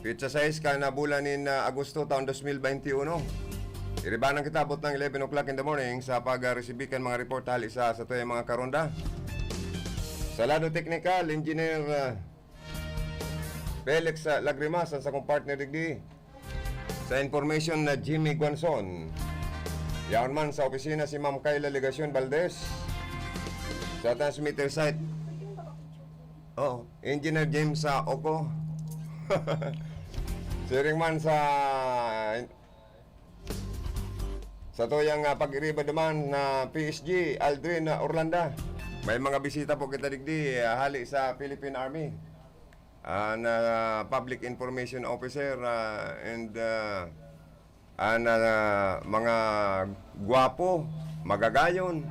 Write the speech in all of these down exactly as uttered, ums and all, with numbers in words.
Petsa sais kan bulan nin, ah, Agosto taon dos mil baynte uno. Iribanan kita about ng eleven o'clock in the morning sa pag-resibi kan mga report hali sa satuyang mga karonda. Sa lado teknikal, Engineer, ah, Felix, ah, Lagrimas, ang sakong partner digdi. Sa information na Jimmy Guanzon. Yaon man sa opisina si Ma'am Kayla Legacion Valdez. Sa transmitter site, oh, Engineer James sa Oko. Siring man sa, sa tuyang, ah, pag-iriba naman na P S G, Aldrin, ah, Orlanda. May mga bisita po kita digdi, ah, hali sa Philippine Army. Ah, na public information officer, ah, and, ah, ah, na mga gwapo, magagayon,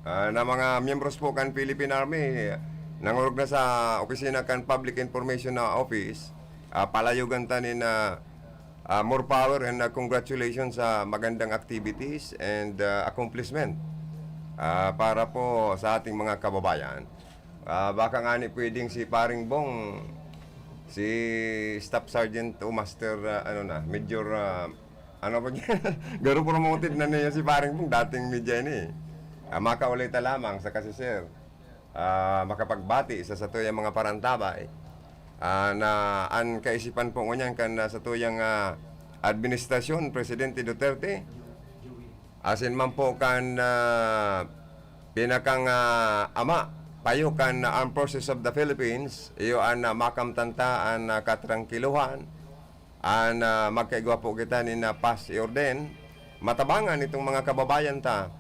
ah, na mga miyembros po kan Philippine Army, nangurog na sa opisina kan Public Information na Office, ah, palayogan ta nin, ah, ah, more power and, ah, congratulations sa magandang activities and, ah, accomplishment, ah, para po sa ating mga kababayan. Ah, baka nga ni pwedeng si Paring Bong, si Staff Sergeant o Master, ah, ano na, Major, ah, ano ba yan? Garo promoted na niya si Paring Bong, dating media ini. Ah, makaulay ta lamang sa kasi, sir. Ah, makapagbati sa satuyang mga parantabay. Ah, na an kaisipan po ngunyan kan, ah, satuyang, ah, administrasyon, Presidente Duterte, asin man po kan, ah, pinakang, ah, ama, payo kan Armed Forces of the Philippines, iyo an, ah, makamtan ta an, ah, katrangkilohan, an, ah, magkaigwa po kita nin, ah, paz y orden. Matabangan itong mga kababayan ta.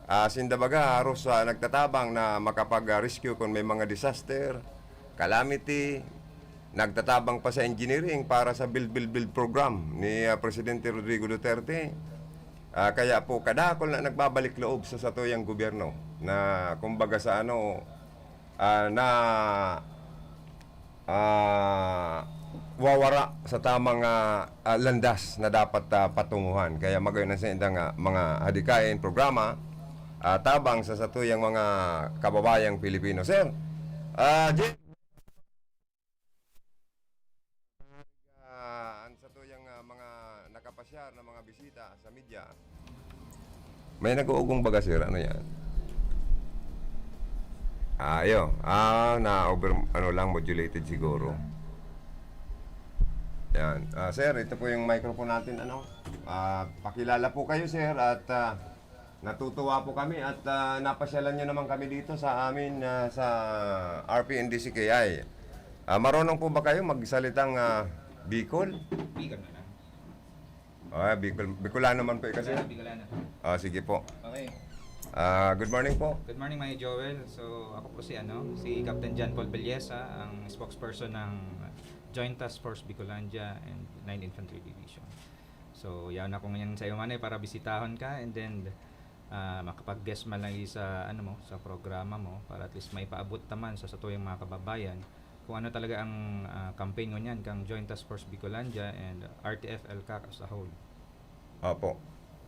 Ah, sinda baga, haros, ah, nagtatabang na makapag-rescue kung may mga disaster, calamity, nagtatabang pa sa engineering para sa Build, Build, Build program ni, ah, Presidente Rodrigo Duterte. Ah, kaya po, kadakol na nagbabalik loob sa satuyang gobyerno na, kumbaga, sa ano, ah, na, ah, wawara sa tamang, ah, ah, landas na dapat, ah, patunguhan. Kaya magayon ang sa indang, ah, mga hadikain, programa, ah, tabang sa satuyang mga kababayang Pilipino. Sir, ah, Jim, ah, ang satuyang, ah, mga nakapasyar na mga bisita sa media, may nag-uugong baga, sir. Ano yan? Ah, iyo. Ah, na-over, ano lang, modulated siguro. Yan. Ah, sir, ito po yung microphone natin, ano? Ah, pakilala po kayo, sir, at, ah, natutuwa po kami at, ah, napasyalan nyo naman kami dito sa amin, ah, sa R P N D C K I. Ah, marunong po ba kayo magsalitang, ah, Bicol? Bicol na lang. Ah, Bicol, Bicolano man po ikaw, sir? Bicolano, Bicolano. Ah, sige po. Okay. Ah, good morning po. Good morning, Mayor Joel. So, ako po si, ano, si Captain John Paul Bellesa, ang spokesperson ng Joint Task Force Bicolandia and Ninth Infantry Division. So, yaon ako ngayon sa iyo, Manay, para bisitahon ka, and then, ah, makapag-guest man lang sa, ano mo, sa programa mo, para at least maipaabot ta man sa satuyang mga kababayan kung ano talaga ang, ah, campaign ngunyan kang Joint Task Force Bicolandia and R T F ELCAC as a whole. Opo.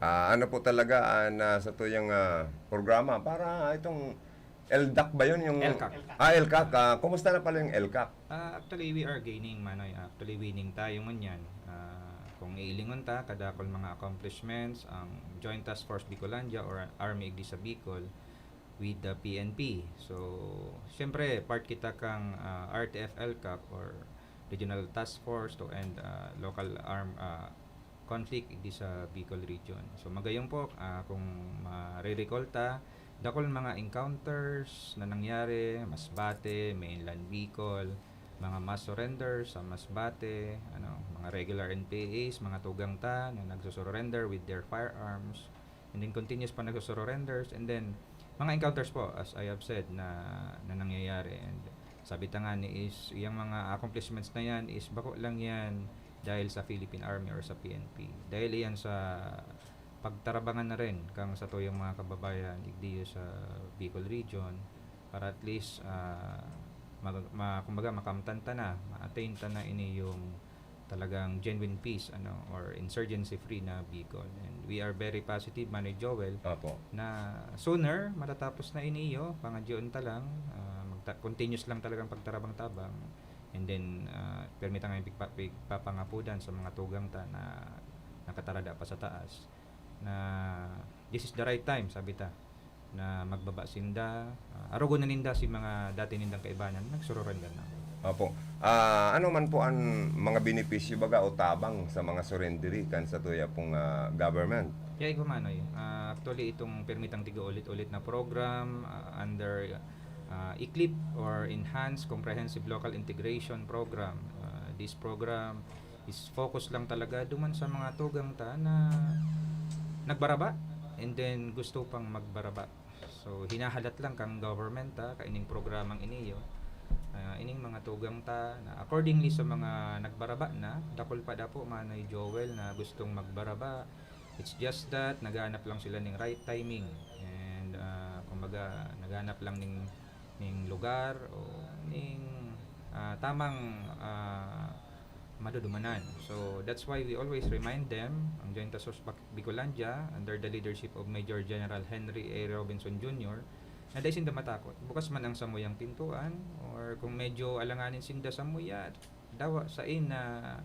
Ah, ano po talaga ang, ah, satuyang, ah, programa para itong ELDAC ba yun? Yung ELCAC. Ah, ELCAC. Ah, kumusta na pala yung ELCAC? Ah, actually, we are gaining, Manoy. Actually, winning tayo ngunyan. Ah, kung iilingon ta, kadakol mga accomplishments, ang Joint Task Force Bicolandia or Army Igdi sa Bicol with the P N P. So, siyempre, part kita kang, ah, R T F ELCAC or Regional Task Force to End, ah, Local Arm, ah, Conflict di sa Bicol Region. So, magayon po, ah, kung mare-recall ta, dakul mga encounters na nangyari, Masbate, Mainland Bicol, mga mass surrenders sa Masbate, ano, mga regular N P As, mga tugang ta na nagsusurrender with their firearms. And then continuous pa nagsusurrenders. And then, mga encounters po, as I have said, na, na nangyayari. And sabi ta nga ni is, yung mga accomplishments na yan is bako lang yan dahil sa Philippine Army or sa P N P. Dahil iyan sa pagtarabangan na rin kang satuyang mga kababayan, igdiyo sa Bicol Region, para at least, ah, mag-, ma-, kumbaga, makamtan ta na, ma-attain ta na ini yung talagang genuine peace, ano, or insurgency-free na Bicol. And we are very positive, Manoy Joel, Opo. na sooner matatapos na ini iyo, pangadyoon ta lang, ah, magta-, continuous lang talagang pagtarabang-tabang. And then, ah, permi tang pigpa-, pigpapangapodan sa mga tugang ta na nakatarada pa sa taas na this is the right time, sabi ta, na magbaba sinda, ah, arogon na ninda si mga dati nindang kaibanan, nagsururandan na. Opo. Ah, ano man po ang mga benepisyo baga o tabang sa mga surrendery kan satuya pong, ah, government? Kaya igwa, Manoy, ah, actually, itong permi tang tiga-ulit-ulit na program, ah, under, ah, ECLIP or Enhanced Comprehensive Local Integration Program. Ah, this program is focus lang talaga duman sa mga tugang ta na nagbaraba and then gusto pang magbaraba. So, hinahalat lang kang government, ah, kaining programang iniyo, ah, ining mga tugang ta na accordingly sa mga nagbaraba na, dakul pa dapo, Manoy Joel, na gustong magbaraba. It's just that naghahanap lang sila ning right timing and, ah, kumbaga, naghahanap lang ning, ning lugar o ning, ah, tamang, ah, madudumanan. So, that's why we always remind them, ang Joint Task Force Bac-, Bicolandia, under the leadership of Major General Henry A. Robinson Junior, na dai sinda matakot. Bukas man ang samuyang pintuan, or kung medyo alanganin sinda samuya, dawa sa in na,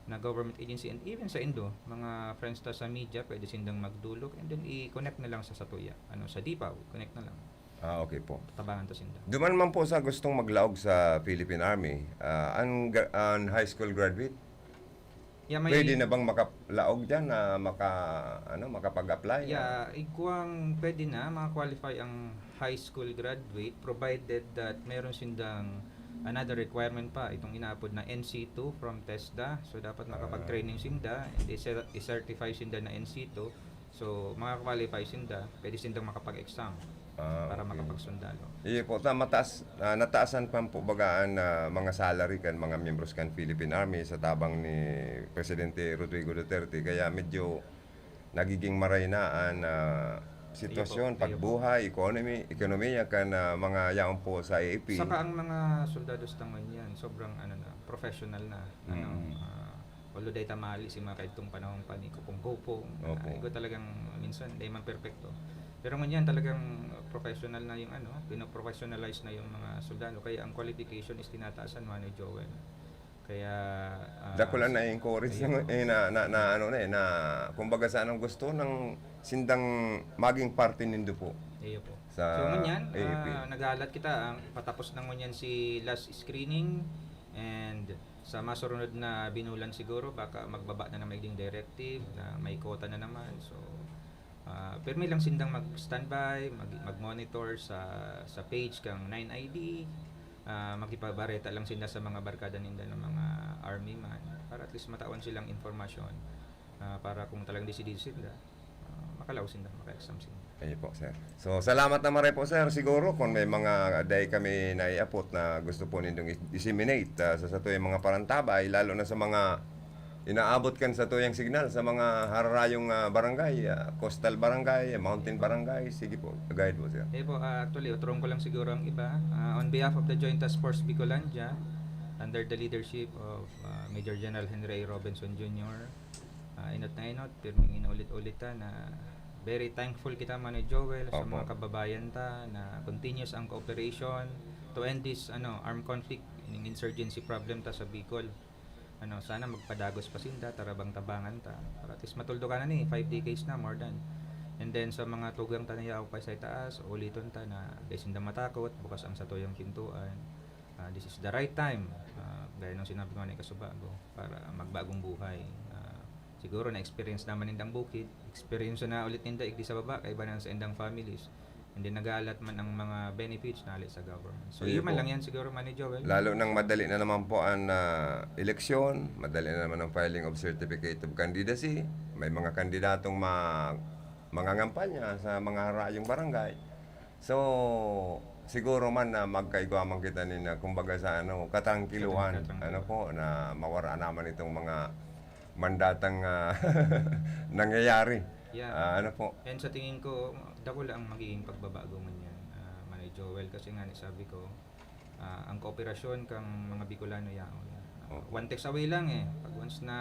na government agency, and even sa indo, mga friends ta sa media, pwede sindang magdulog, and then i-connect na lang sa satuya, ano, sa DIPAW, connect na lang. Ah, okay po. Tabangan ta sinda. Duman man po sa gustong maglaog sa Philippine Army, ah, an gra-, an high school graduate, Yeah, may pwede na bang makalaog diyan na maka-, ano, makapag-apply? Yeah, igwang pwede na, maka-qualify ang high school graduate, provided that meron sindang another requirement pa, itong inaapod na N C two from TESDA. So, dapat makapag-training Ah. sinda, and i-cer-, i-certify sinda na N C two. So, maka-qualify sinda, pwede sindang makapag-exam Ah, para okay. makapagsundalo. Iyo po, ta-, mataas, ah, nataasan pa po baga an, ah, mga salary kan mga miyembros kan Philippine Army sa tabang ni Presidente Rodrigo Duterte, kaya medyo nagiging maray na an, ah, sitwasyon, Iyo po, iyo po. pagbuhay, economy, ekonomiya kan, ah, mga yaon po sa A F P. Saka ang mga soldados ta ngunyan, sobrang ano na, professional na. Ano, Mm. ah, although dai ta mahali si mga kaidtong panahon pa ni Kopong-Kopong, Opo. ah, igo talagang minsan dai man perpekto. Pero ngunyan talagang professional na yung ano, pinoprofessionalize na yung mga soldado. Kaya ang qualification is tinataasan, Manoy Joel. Kaya, ah, Dakula na encourage Ayun. na, eh, na, na, na ano na, eh, na kumbaga sa anong gusto ng sindang maging parte nindo po Iyo po. sa So, ngunyan, A A P. ah, naghahalat kita, ang patapos na ngunyan si last screening, and sa masurunod na binulan siguro, baka magbaba na ng magiging directive na may quota na naman. So, ah, pirmi lang sindang mag-standby, mag-, mag-monitor sa, sa page kang nine I D. Ah, makipagbareta lang sinda sa mga barkada ninda ng mga army man para at least matawan silang impormasyon, ah, para kung talagang desidido sinda, ah, makalaog sinda, maka-exam sinda. Ayun po, sir. So, salamat na maray po, sir. Siguro kung may mga dai kami naiapot na gusto po nindong i-, disseminate, ah, sa satuyang mga parantabay, lalo na sa mga inaabot kan satuyang signal sa mga hararayong, ah, barangay, ah, coastal barangay, mountain barangay. Sige po, go ahead po, sir. Eh po, ah, actually, otorong ko lang siguro ang iba. Ah, on behalf of the Joint Task Force Bicolandia, under the leadership of, ah, Major General Henry A. Robinson Junior, ah, inot na inot, pirming inulit-ulit ta na very thankful kita, Manoy Joel, sa Opo. mga kababayan ta na continuous ang cooperation to end this, ano, armed conflict, ining insurgency problem ta sa Bicol. Ano, sana magpadagos pa sinda, tarabang-tabangan ta. Para at least matuldukan na ni, five decades na, more than. And then, sa mga tugang ta na yaon pa sa itaas, uliton ta na dai sinda matakot, bukas ang satuyang pintuan. Ah, this is the right time. Ah, gaya ng sinabi ko na kasubago, para magbagong buhay. Ah, siguro na-experience naman nindang bukid, experience na ulit ninda igdi sa baba, kaiba na sa indang families. And then, nag-aalat man ang mga benefits na hale sa government. So, Sige yun man po. lang yan siguro, Manoy Joel. Lalo nang madali na naman po ang, ah, eleksyon, madali na naman ang filing of certificate of candidacy, may mga kandidatong ma-, mangangampanya sa mga harayong barangay. So, siguro man na magkaigwa man kita ni na, kumbaga sa ano, katangkiluhan, Katang-, katangkiluhan. ano po, na mawara naman itong mga mandatang, ah, nangyayari. Yeah. Ah, ano po? And sa tingin ko, dakula ang magiging pagbabago ngunyan, ah, Manoy Joel, kasi nga ni sabi ko, ah, ang kooperasyon kang mga Bicolano yaon. Ah, Opo. one text away lang eh. Pag once na,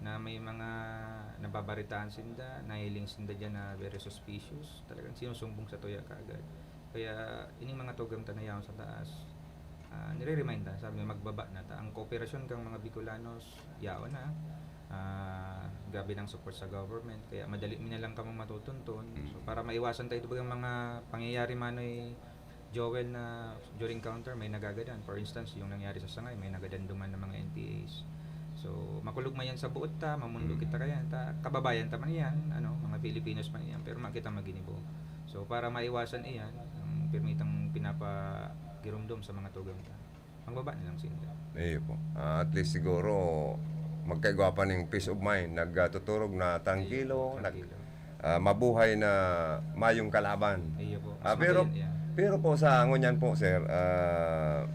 na may mga nababaritaan sinda, nahiling sinda diyan na very suspicious, talagang sinusumbong sa tuya kaagad. Kaya ining mga tugang ta na yaon sa taas, Ah, nire-remind ta, sabi, magbaba na ta. Ang kooperasyon kang mga Bicolanos, yaon na. Ah, grabe ng support sa government, kaya madali mi na lang kamo matutunton. So, Mm. para maiwasan tayo itong mga pangyayari, Manoy Joel, na during counter, may nagagadan. For instance, yung nangyari sa Sangay, may nagadan duman ng mga N P As. So, makulog man yan sa buot ta, mamundo Mm. kita kaya, ta, kababayan ta man yan, ano, mga Filipinos man yan, pero makita maginibo. So, para maiwasan iyan, ang pirmitang pinapagirumdom sa mga tugang ta, magbaba na lang sinda. Iyo po. Ah, at least siguro, magkaigwa pa ning peace of mind, nagtuturog na trangkilo, Iyo, nag-, trangkilo. ah, mabuhay na mayong kalaban. Iyo po. Ah, Mas pero, madali, yeah. pero po sa ngunyan po, sir, ah,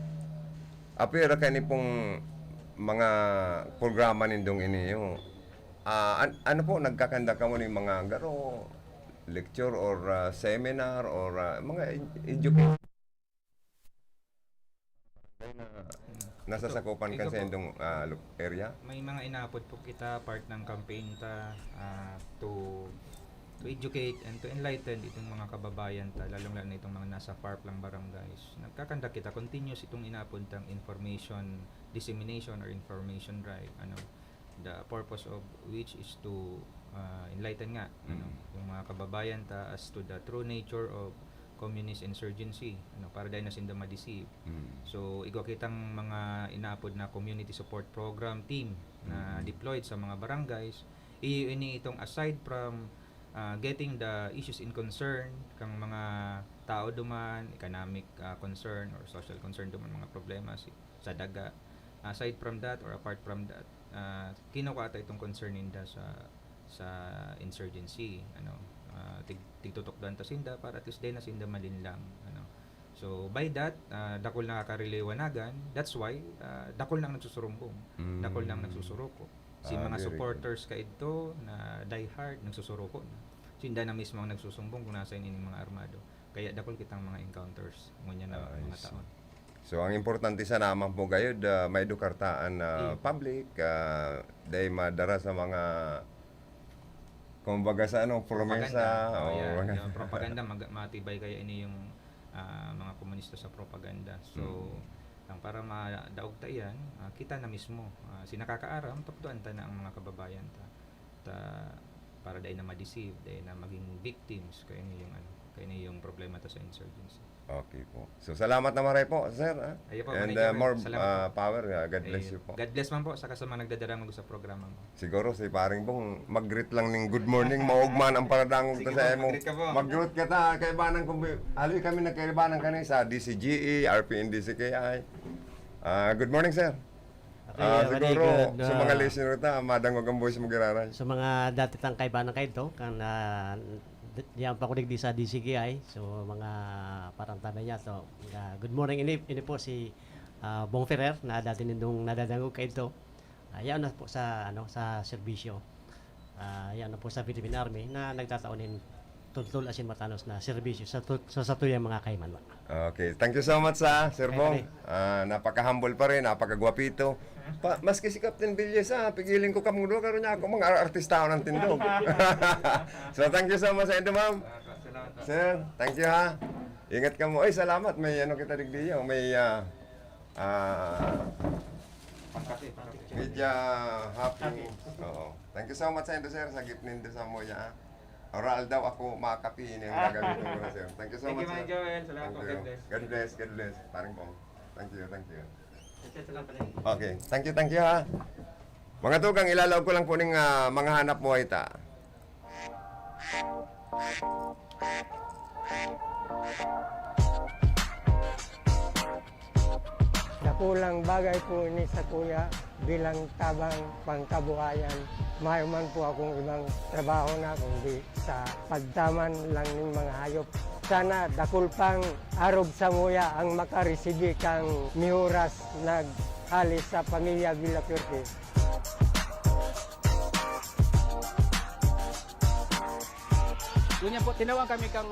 apira kaini pong mga programa nindong ini, oh. Ah, an-, ano po, nagkakanda kamo ning mga garo, lecture or, ah, seminar or, ah, mga ed-, education? Na Hmm. nasasakupan Ito, kan ito sa po. indong, ah, lu-, area? May mga inaapod po kita, part ng campaign ta, ah, to, to educate and to enlighten itong mga kababayan ta, lalong-lalo na itong mga nasa far-flung barangays. Nagkakanda kita, continuous itong inaapod tang information dissemination or information drive, ano. The purpose of which is to, ah, enlighten nga, ano, Mm. yung mga kababayan ta as to the true nature of communist insurgency, ano, para dai na sinda ma-deceive. Mm. So, igwa kitang mga inaapod na community support program team na Mm. deployed sa mga barangays. Iyo ini itong aside from, ah, getting the issues in concern kang mga tao duman, economic, ah, concern or social concern duman, mga problema si, sa daga. Aside from that or apart from that, ah, kinukuha ta itong concern ninda sa, sa insurgency, ano, ah, tig-, tigtutukdoan ta sinda para at least dai na sinda malinlang, ano. So, by that, ah, dakul nakakaliwanagan. That's why, ah, dakul nang nagsusurumbong. Mm. Dakul nang nagsusuruko. Si Ah, mga very good. supporters kaidto na die hard, nagsusuruko na. Sinda na mismo ang nagsusumbong kung nasa ining mga armado. Kaya dakul kitang mga encounters ngunyan na Ah, I mga see. taon. So, ang importante sana man po gayod, ah, maedukar ta an, ah, Iyo. public, ah, dai madara sa mga, kumbaga sa ano, promesa, Propaganda. Oh, o yeah. mga Yung propaganda, mag-, matibay kaya ini yung, ah, mga komunista sa propaganda. So, Mm. ang para madaog ta iyan, ah, kita na mismo, ah, si nakakaaram, tukdoan ta na ang mga kababayan ta. Ta, para dai na ma-deceive, dai na maging victims, kaya ini yung ano, kaya ini yung problema ta sa insurgency. Okay po. So, salamat na maray po, sir, ah. Ayun po, And, Manay uh, Joel. more, Salamat uh, po. power, uh, God bless Ayun. you po. God bless man po, saka sa mga nagdadarangog sa programa mo. Siguro si Paring Bong, mag-greet lang ning good morning, maugman ang paradangog Sige ta sa po, imo. mag-greet ka po. Mag-greet ka ta, kaibanan kung bi-, haloy kami nagkaibanan kani sa D C G E, R P N D C K I. Ah, good morning, sir. Okay, Ah, very siguro, good, sa mga ah, listener ta, madangog ang boses mo giraray. Sa mga dati tang kaibanan kaidto, kan, ah, d-, diyan pa ako digdi sa D C K I. So, mga parang tabi niya to. Ah, good morning, ini, ini po si, ah, Bong Ferrer na dati nindong nadadangog kaidto. Ah, yan na po sa, ano, sa serbisyo. Ah, yan na po sa Philippine Army na nagtatao nin tuntol asin matanos na serbisyo sa tu-, sa satuyang mga kaimanan. Okay. Thank you so much, ah, Sir Ay, Bong. pare. Ah, napaka-humble pa rin, napakagwapito. Pa, maski si Captain Villas, ah, pigiling ko kamong duwa, karon niya ako, mga ar-, artista ako ng tindog. So, thank you so much sa inyo, ma'am. Salamat, salamat. Sir, thank you, ha. Ingat ka mo. Ay, salamat. May ano kita digdi, oh. May, ah, ah, Pangkape, pangkape. Media happy. Happy. Oo. Thank you so much sa inyo, sir, sa gift nindo sa mo, ya. Oral daw ako, makape, ini ang gagamitin ko na, sir. Thank you so Thank you, much, Manay sir. Joel. Salamat Thank po. you. God bless. God bless, God bless. Paring Bong. Thank you, thank you. Salamat, salamat. Okay. Thank you, thank you, ha. Mga tugang, ilalaog ko lang po ning, ah, mga hanap buhay ta. Dakulang bagay po ini sakuya bilang tabang pangkabuhayan. Mayo man po akong ibang trabaho na kundi sa pagtaman lang ning mga hayop. Sana dakul pang arob samuya ang makaresibi kang mihuras naghali sa pamilya Villafuerte. Ngunyan po, tinawag kami kang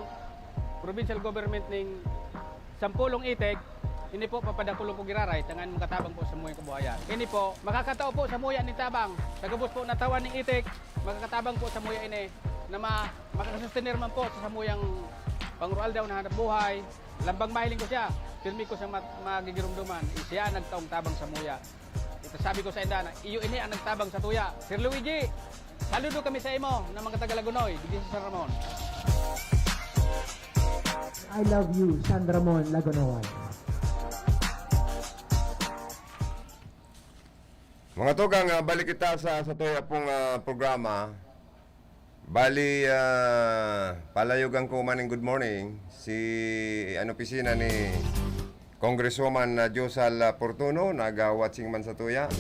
provincial government ning sampolong itik, ini po, papadakulon po giraray, tangan makatabang po sa muyang kabuhayan. Ini po, makakatao po sa muya ni tabang. Sa gabos po natawan ning itik, makakatabang po sa muya ini na ma-, makakasustener man po sa samuyang Pangrual daw na hanap buhay, lambang mahiling ko siya, pirmi ko siyang mat-, magigirumduman, siya nagtaong tabang sa muya. Ito sabi ko sa inda na, iyo ini ang nagtabang sa tuya. Sir Luigi, saludo kami sa imo ng mga taga Lagonoy, digdi sa San Ramon. I love you, San Ramon, Lagonoy. Mga tugang, ah, balik kita sa, sa tuya pong, ah, programa. Bali, ah, palayogan ko maning good morning si, ano, opisina ni Congresswoman, ah, Josal, ah, Portuno, naga-watching man sa tuya.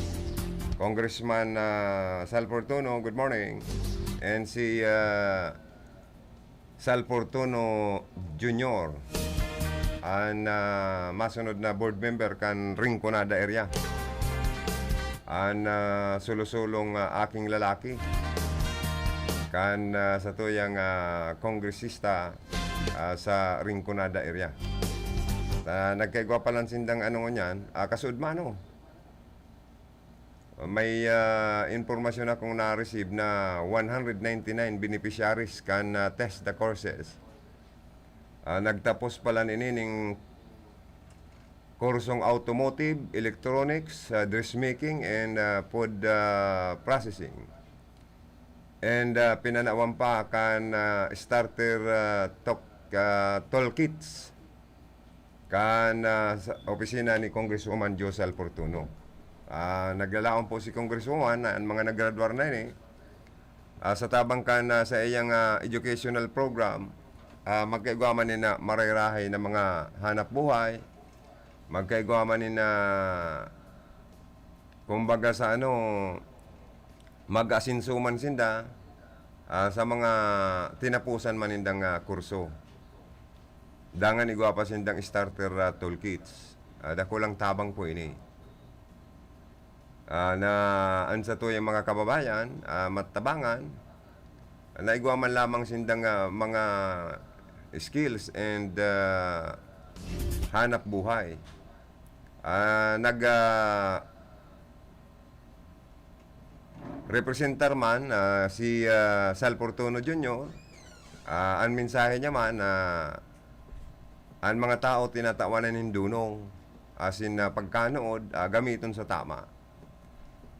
Congressman, ah, Sal Portuno, good morning. And si, ah, Sal Portuno Junior, an, ah, masunod na board member kan Rinconada area. An, ah, sulo-sulong, ah, aking lalaki kan, ah, satuyang, ah, kongresista, ah, sa Rinconada area. Ah, nagkaigwa pa lang sindang ano ngunyan, ah, kasuod mano. May, ah, impormasyon akong na-receive na one hundred ninety-nine beneficiaries kan, ah, TESDA courses. Ah, nagtapos pala nini ning kursong automotive, electronics, ah, dressmaking, and, ah, food, ah, processing. And, ah, pinanawan pa kan, ah, starter, ah, tok-, ah, toolkits kan, ah, sa opisina ni Congresswoman Josal Portuno. Ah, naglalaom po si Congresswoman na ang mga naggraduar na ini, ah, sa tabang kan, ah, sa iyang, ah, educational program, ah, magkaigwa man ni na marahay-rahay na mga hanap buhay, magkaigwa man ni na, kumbaga sa ano, mag-asenso man sinda, ah, sa mga tinapusan man nindang, ah, kurso. Dangan igwa pa sindang starter, ah, toolkits. Ah, dakulang tabang po ini. Ah, na an satuyang mga kababayan, ah, matabangan, na igwa man lamang sindang, ah, mga skills and, ah, hanap buhay. Ah, nag, ah, representar man, ah, si, ah, Sal Portuno Junior, ah, an mensahe niya man na an mga tao tinatawan na nin dunong, asin na pagkanood, ah, gamiton sa tama.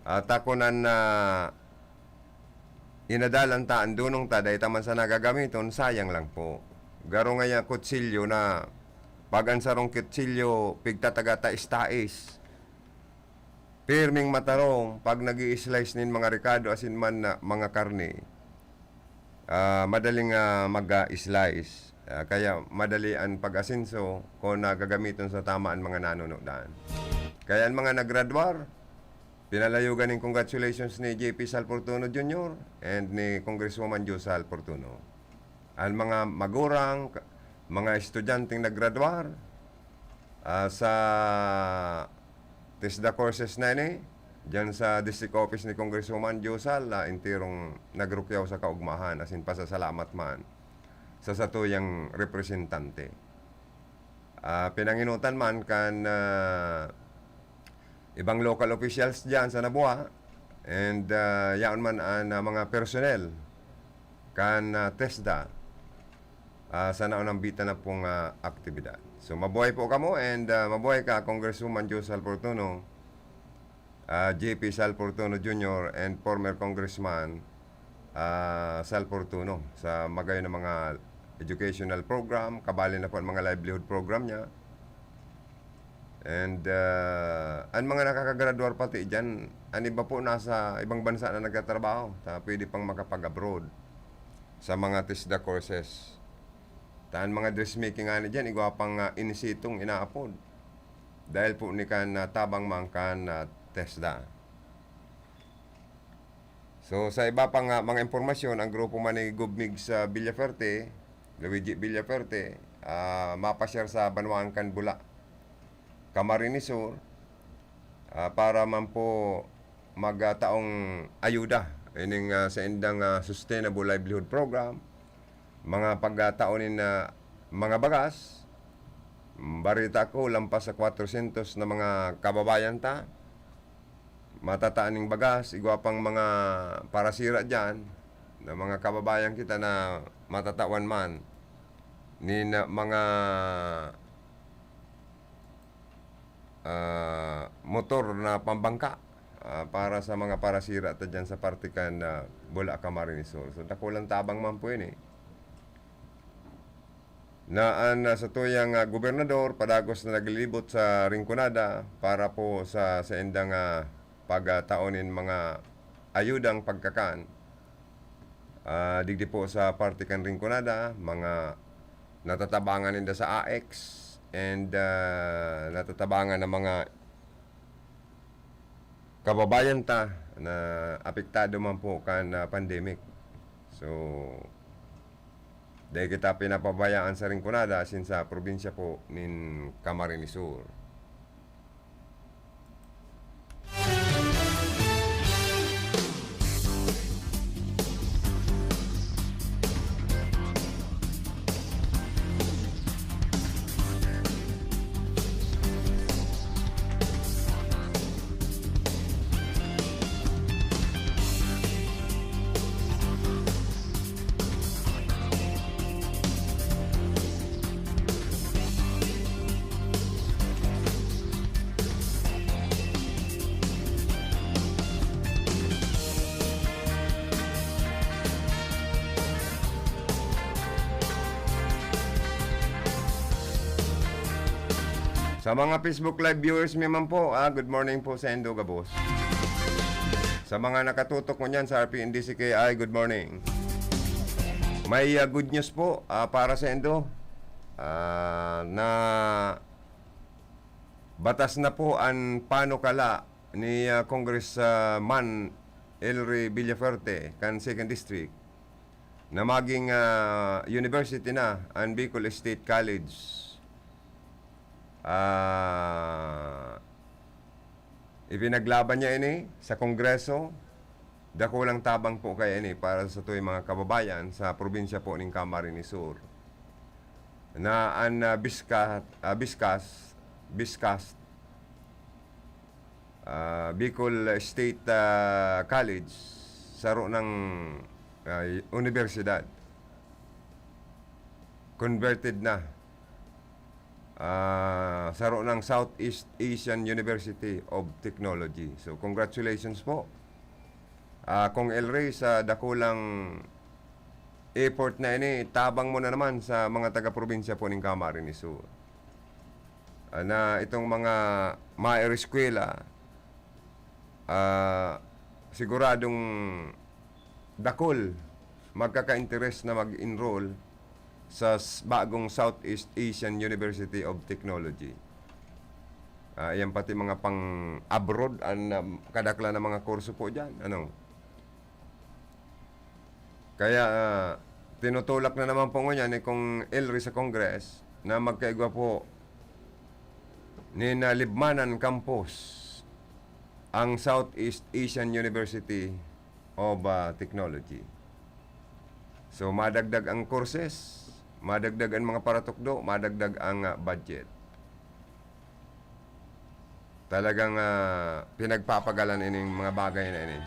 At ako nan, ah, inadalan ta an dunong ta, dai ta man sana gagamiton, sayang lang po. Garo ngaya kutsilyo na pag an sarong kutsilyo, pigtataga tais-tais. Pirming matarong pag nag-i-slice nin mga rekado asin man na mga karne, ah, madaling, ah, mag-slice. Ah, kaya madali an pag-asenso kun na gagamiton sa tama an mga nanonodan. Kaya an mga naggraduar, pinalayogan nin congratulations ni J P Sal Portuno Junior and ni Congresswoman Jo Sal Portuno. An mga magurang, ka-, mga estudyanteng naggraduar, ah, sa TESDA courses na ini, diyan sa District Office ni Congresswoman Jo Sal, ah, enterong nagrukyaw sa kaugmahan, asin pasasalamat man sa satuyang representante. Ah, pinanginutan man kan, ah, ibang local officials diyan sa Nabua, and, ah, yaon man an, ah, mga personnel kan, ah, TESDA, ah, sa naunambitan na pong, ah, aktibidad. So, mabuhay po kamo and, ah, mabuhay ka, Congresswoman Jo Sal Portuno, ah, J P Sal Portuno Junior and former Congressman, ah, Sal Portuno sa magayon na mga educational program, kabali na po an mga livelihood program niya. And, ah, an mga nakakagraduar pati diyan, an iba po nasa ibang bansa na nagtatrabaho, ta pwede pang makapag-abroad sa mga TESDA courses. Ta an mga dressmaking ngani diyan, igwa pang, ah, inisitong inaapod. Dahil po ni kan, ah, tabang man kan, ah, TESDA. So, sa iba pang, ah, mga impormasyon, ang grupo man ni Gov Migs Villafuerte, Luigi Villafuerte, ah, mapasyar sa banwaan kan Bula, Camarines Sur, ah, para man po magtaong ayuda ining, ah, saindang, ah, Sustainable Livelihood Program, mga pagtao nin, ah, mga bagas. Bareta ko, lampas sa kwatrosyentos na mga kababayan ta matataan ning bagas, igwa pang mga parasira diyan na mga kababayan kita na matatawan man. nin, ah, mga, ah, motor na pambangka, ah, para sa mga parasira ta diyan sa parte kan, ah, Bula, Camarines Sur. So, dakulang tabang man po ini. Na an, ah, satuyang, ah, gobernador padagos na naglilibot sa Rinconada para po sa saindang, ah, pagtao nin mga ayudang pagkakan. Ah, digdi po sa parte kan Rinconada, mga natatabangan ninda sa A X and, ah, natatabangan ng mga kababayan ta na apektado man po kan, ah, pandemic. So, dai kita pinapabayaan sa Rinconada asin sa probinsya po nin Camarines Sur. Sa mga Facebook Live viewers mi man po, ah, good morning po sa indo gabos. Sa mga nakatutok ngunyan sa R P N D C K I, good morning. May, ah, good news po, ah, para sa indo. Ah, na batas na po an panukala ni, ah, Congressman Elry Villafuerte kan Second District na maging, ah, university na an Bicol State College. Ah, ipinaglaban niya ini sa Kongreso. Dakulang tabang po kaya ini para sa satoy mga kababayan sa probinsya po nin Camarines Sur. Na an, ah, Bisca-, ah, Biscas, Biscas, ah, Bicol State, ah, College, saro nang, ah, unibersidad. Converted na. Ah, saro nang Southeast Asian University of Technology. So, congratulations po. Ah, Cong Elry, sa dakulang effort na ini, tabang mo na naman sa mga taga-probinsya po nin Camarines Sur. Ah, na itong mga maereskwela, ah, siguradong dakul magkaka-interes na mag-enroll sa s-, bagong Southeast Asian University of Technology. Ah, yan pati mga pang-abroad, an, um, kadaklan na mga kurso po diyan, ano. Kaya, ah, tinutulak na naman po ngunyan ni Cong Elry sa Congress na magkaigwa po nin, ah, Libmanan Campus ang Southeast Asian University of, ah, Technology. So, madagdag ang courses, madagdag ang mga paratukdo, madagdag ang, ah, budget. Talagang, ah, pinagpapagalan ining mga bagay na ini.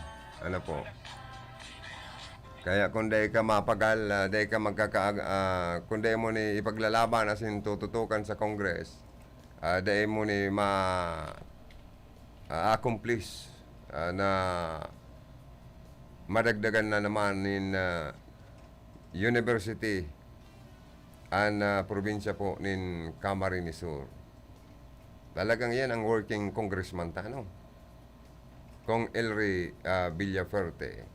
Ano po? Kaya kung dai ka mapagal, ah, dai ka magkakaag-, ah, kung dai mo ni ipaglalaban asin tututukan sa Congress, ah, dai mo ni ma-, ah, accomplish, ah, na madagdagan na naman nin, ah, university an, ah, probinsya po nin Camarines Sur. Talagang yan ang working congressman ta, no? Cong Elry, ah, Villafuerte.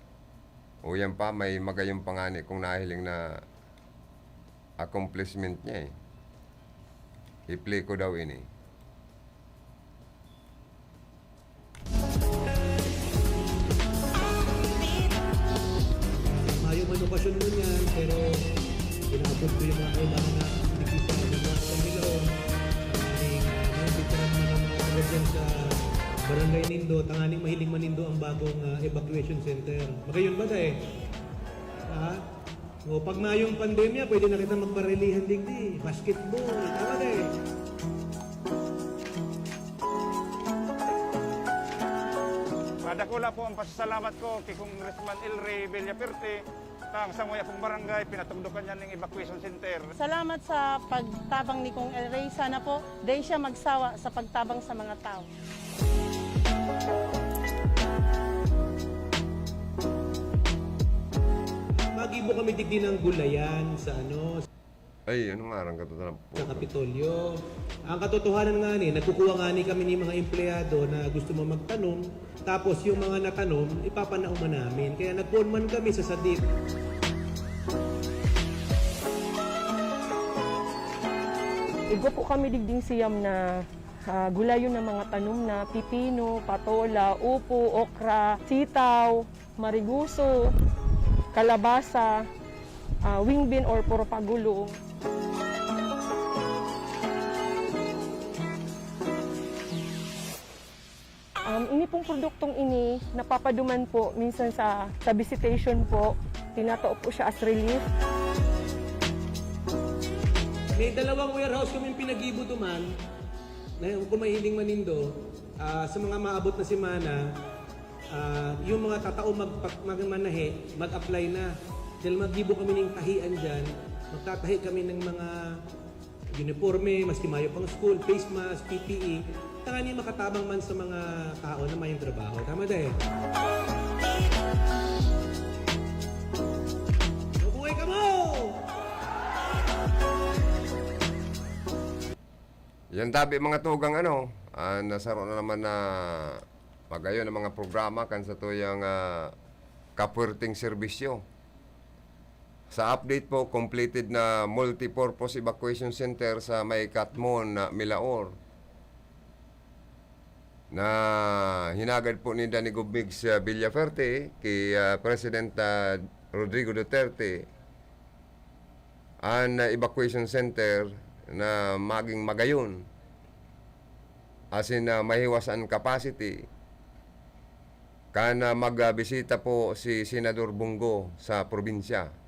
O yan pa, may magayong pangani kung nahiling na accomplishment niya, eh. Hipleko daw ini. Mayo man okasyon ngunyan, pero inaabot ko yung mga kailangan na aktividad sa mga Panginoon. Maraming, ah, mga veteran man ang mga taga dyan sa barangay nindo, tanganing mahiling man nindo ang bagong, ah, evacuation center. Magayon ba, Day? Ha? O, pag mayong pandemya, pwede na kita magbarilihan digdi. Basketball, tama, Day? Madakul Wala po ang pasasalamat ko kay Congressman El Rey Villaferte, tang sa muya pong barangay, pinatugdokan niya ning evacuation center. Salamat sa pagtabang ni Cong El Rey. Sana po, dai siya magsawa sa pagtabang sa mga tao. Magibo kami digdi ng gulayan sa ano, Ay, ano nga, arang katotohanan po. Sa Kapitolyo. Ang katotohanan nga ni, nagkukuha nga ni kami ni mga empleyado na gusto mo magtanom, tapos yung mga natanom, ipapanauman namin. Kaya nagkuhan man kami sa sadit. Igwa po kami digding siyam na ah, gulayon na mga tanom na pipino, patola, upo, okra, sitaw, mariguso, kalabasa, ah, wing bean or puro pagulong. Um, ini pong produktong ini, napapaduman po minsan sa, sa visitation po. Tinatao po siya as relief. May dalawang warehouse kaming pinagibo duman. Na kung mahiling manindo, ah, sa mga maabot na semana, ah, yung mga tatao mag, mag, manahe, mag-apply na. Dahil magibo kami ng tahian dyan, magtatahi kami ng mga uniforme, maski mayo pang school, face mask, P P E, tanganing makatabang man sa mga tao na mayong trabaho. Tama, Day? Mabuhay kamo! Yan tabi, mga tugang, ano, ah, nasaro na naman na magayon ang mga programa kan satuyang, ah, kapwerteng serbisyo. Sa update po, completed na multipurpose evacuation center sa may Catmon, ah, Milaor, na hinagad po ni Danny Gobmig sa Villaferte kay, ah, President, ah, Rodrigo Duterte, an, ah, evacuation center na maging magayon, asin, ah, mahiwas an capacity, kan, ah, magbisita po si Senador Bong Go sa probinsya.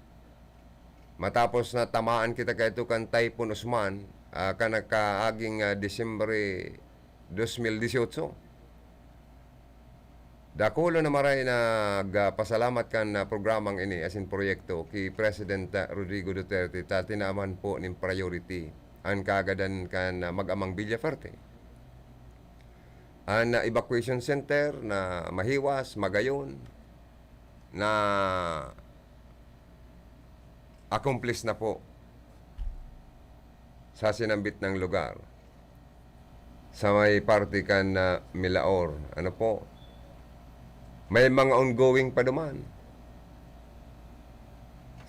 Matapos na tamaan kita kaito kan Typhoon Osman, ah, kan nakaaging, ah, Disyembre dos mil disyotso. Dakolo na maray nagpasalamat kan, ah, programang ini asin proyekto ki President, ah, Rodrigo Duterte ta tinaman po nin priority an kaagadan kan, ah, mag-amang Villaferte. An, ah, evacuation center na mahiwas, magayon, na accomplish na po sa sinambit na lugar. Sa may parte kan, ah, Milaor, ano po, may mga ongoing pa duman.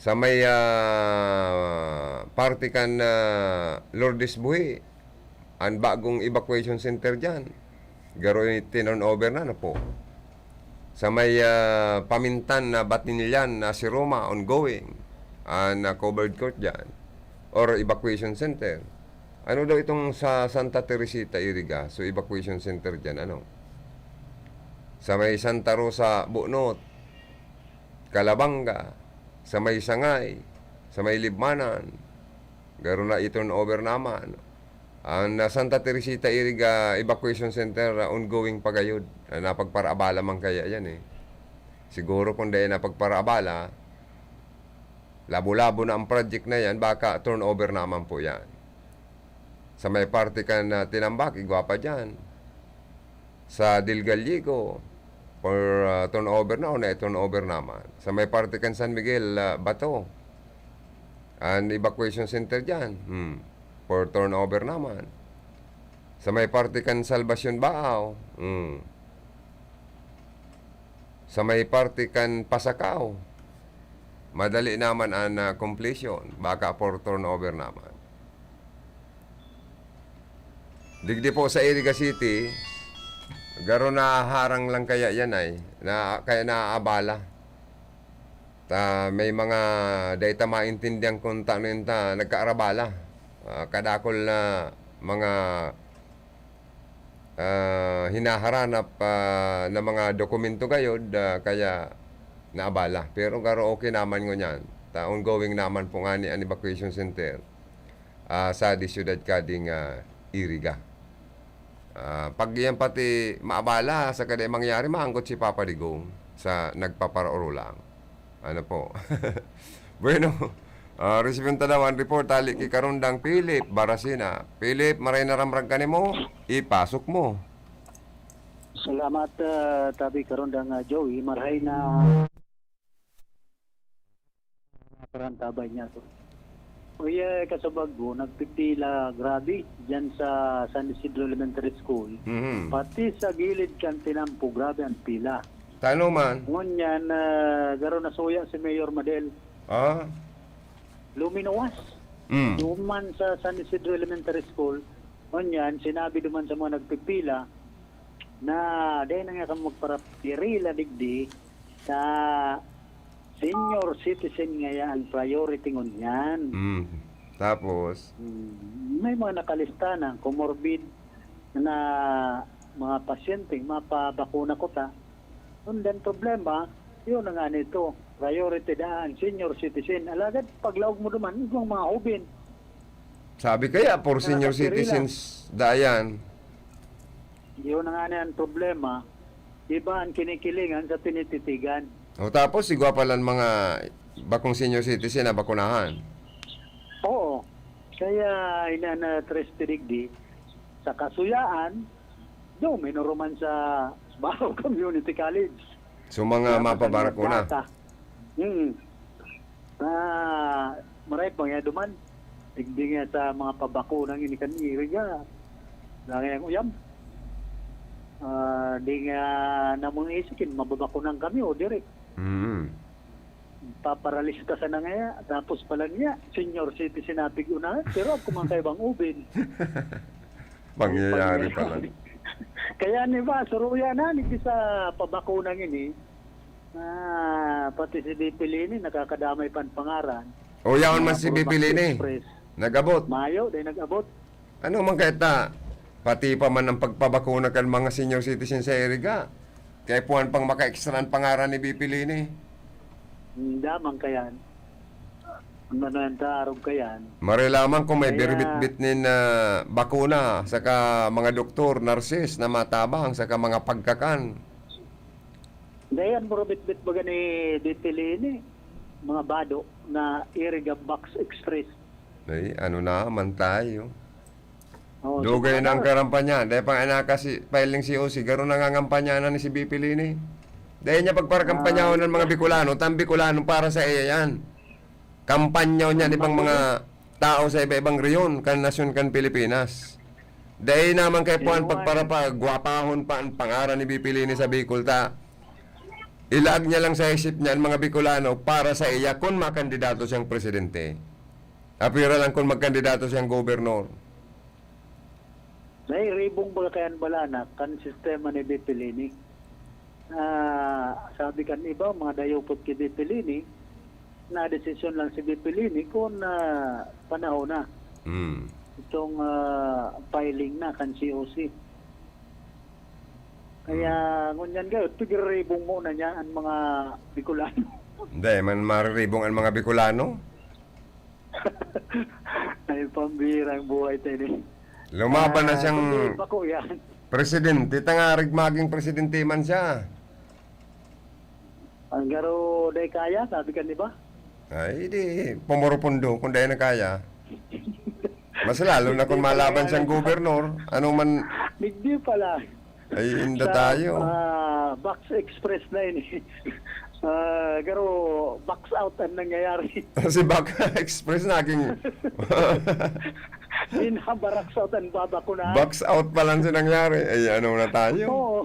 Sa may, ah, parte kan, ah, Lourdes Buhi, an bagong evacuation center diyan. Garo tinurn over na, ano po. Sa may, ah, pamintan na Batinillan na si Roma, ongoing an, ah, covered court diyan or evacuation center. Ano daw itong sa Santa Teresita, Iriga? So, evacuation center diyan, ano? Sa may Santa Rosa, Bunot, Calabanga, sa may Sangay, sa may Libmanan, garo na i-turn over naman. An, ah, Santa Teresita Iriga Evacuation Center, ah, ongoing pa gayod. Ah, napagparaabala man kaya yan, eh. Siguro kung dai napagparaabala, labo-labo na ang project na yan, baka turnover naman po yan. Sa may parte kan, ah, Tinambac, igwa pa dyan. Sa Del Gallego, for, ah, turnover na o na-turnover naman. Sa may parte kan San Miguel, ah, Bato, an evacuation center dyan, hmm, for turnover naman. Sa may parte kan Salvacion, Baao, hmm. Sa may parte kan Pasacao, madali naman an, ah, completion, baka for turnover naman. Digdi po sa Iriga City, garo naharang lang kaya yan ay, na, kaya naaabala. Ta, may mga dai ta maintindihan kung tano yun ta nagkaarabala. Ah, kadakol na mga, ah, hinaharanap, ah, na mga dokumento gayod, ah, kaya naabala. Pero garo okay naman ngunyan. Ta, ongoing naman po ngani an evacuation center, ah, sa di syudad kading, ah, Iriga. Ah, pag yan pati maabala sa kada mangyari, maanggot si Papa Digong sa nagpaparoro lang. Ano po? Bueno, ah, resibon ta daw an report hali ki Karondang Philip Barasina. Philip, maray na ramrag ka nimo, ipasok mo. Salamat, ah, tabi Karondang, ah, Joey. Marahay na parantabay niya to. Uy, eh, kasabag ko, nagpipila, grabe, dyan sa San Isidro Elementary School. Mhm. Pati sa gilid kan tinampo, grabe ang pila. Tano man? Ngunyan, ah, garo nasuya si Mayor Madel. Ah? Luminuwas. Mm. Duman sa San Isidro Elementary School, ngunyan, sinabi duman sa mga nagpipila na dahil na nga kami magparapirila digdi sa senior citizen ngaya ang priority ngunyan. Mm. Tapos? Mm, may mga nakalista na comorbid na mga pasyenteng mapabakuna kuta. Ang dan problema, yun na nga nito, priority daan, senior citizen. Alagad paglaog mo duman, igwang mga hubin. Sabi kaya, for senior citizens, dayan. Yun na nga na ang problema. Iba ang kinikilingan sa tinititigan. O tapos, igwa palan mga bakong senior citizen na bakunahan. Oo. Kaya ina na tres tirigdi, sa kasuyaan, do, minuruman sa Bahaw Community College. So, mga Kaya mapabarako na. Data. Hmm. Ah, maray pa nga duman. Tigdi nga sa mga pabakunang ini kan iriga. Dangay ang uyam. Ah, di nga namon isikin, mababakunan kami o diri. Mm. Paparalista sana ngaya, tapos pala niya, senior citizen na pig-unahan, pero ako man kayo bang ubin. Pangyayari pala. Kaya ni ba, suruya na, ni sa pabakunang ini, ah, pati si Bipilini, nakakadamay pan pangaran. O, yaon man si Bipilini. Nag-abot. Mayo, di nag-abot. Ano man kaya ta, pati pa man ang pagpabakuna kan mga senior citizen sa Iriga. Kaya puhan pang maka-extra ang pangaran ni Bipilini. Hindi man kayan. Ano na yan, taarog kayan. Mare lamang kung may Kaya birbitbit nin, ah, bakuna, saka mga doktor, nurses na matabang, saka mga pagkakan. Dayan, birbitbit baga ni Bipilini, mga bado na Iriga Box Express. Ay, ano na man tayo. Oo, Dugay na ang karampanya. Dahil pang anaka si, filing si O C, garo nangangampanya na ni si Bipilini. Dahil niya pagparakampanyaon ng mga Bicolano, tang Bicolano para sa iya yan. Kampanyaw niya ni pang mga tao sa iba-ibang reyon kan nasyon kan Pilipinas. Dahil naman kay Puan pagparapagwapahon pa ang pangaran ni Bipilini sa Bicol ta. Ilaag niya lang sa isip niya ang mga Bicolano para sa iya kun makandidato siyang presidente. Apira lang kun magkandidato siyang gobernor. Nairibong baga kayan balanak kan sistema ni Bipilini. Ah, sabi kan iba, mga dayupot ki Bipilini, na desisyon lang si Bipilini kun, ah, panahon na. Mm. Itong, ah, filing na kan C O C. Kaya, mm, ngunyan gayo, tigriribong mo na niya ang mga Bicolano. Hindi, man mariribong ang mga Bicolano. Ay, pambihirang buhay tayo ni. Lumaban na Ah, siyang kundi bako yan. Presidente, tangarig maging presidente man siya. Ang garo, day kaya, sabi ka, di ba? Ay, di, pumurupundo kung dahil na kaya. Mas lalo na kung malaban siyang gobernador, ano man. Digdi pala. Ay, inda tayo. Ah, Box Express na ini. Ah, garo, box out ang nangyayari. Si Box Express naging Binabaraks out ang baba ko na. Box out pa lang siya nangyari. Ay, ano na tayo? Oo.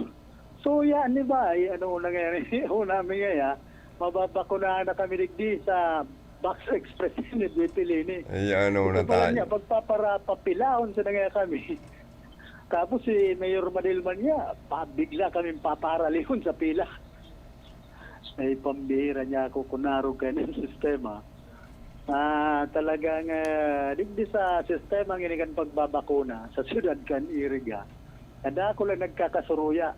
So, yan, di ba? Ay, ano nangyayari? Una, may nga, mababakunahan na kami digdi sa Box Express ni Bipilini. Ay, ano na tayo? Niya, pagpapara-, papilahon siya na nga kami. Tapos si Mayor Madilman niya, pabigla kaming paparalihon sa pila. Ay, pambihira niya ako kunarog kayo ng sistema. Ah, talagang, ah, digdi sa sistema ngini kan pagbabakuna sa siyudad kan Iriga. Kada ako lang nagkakasuruya.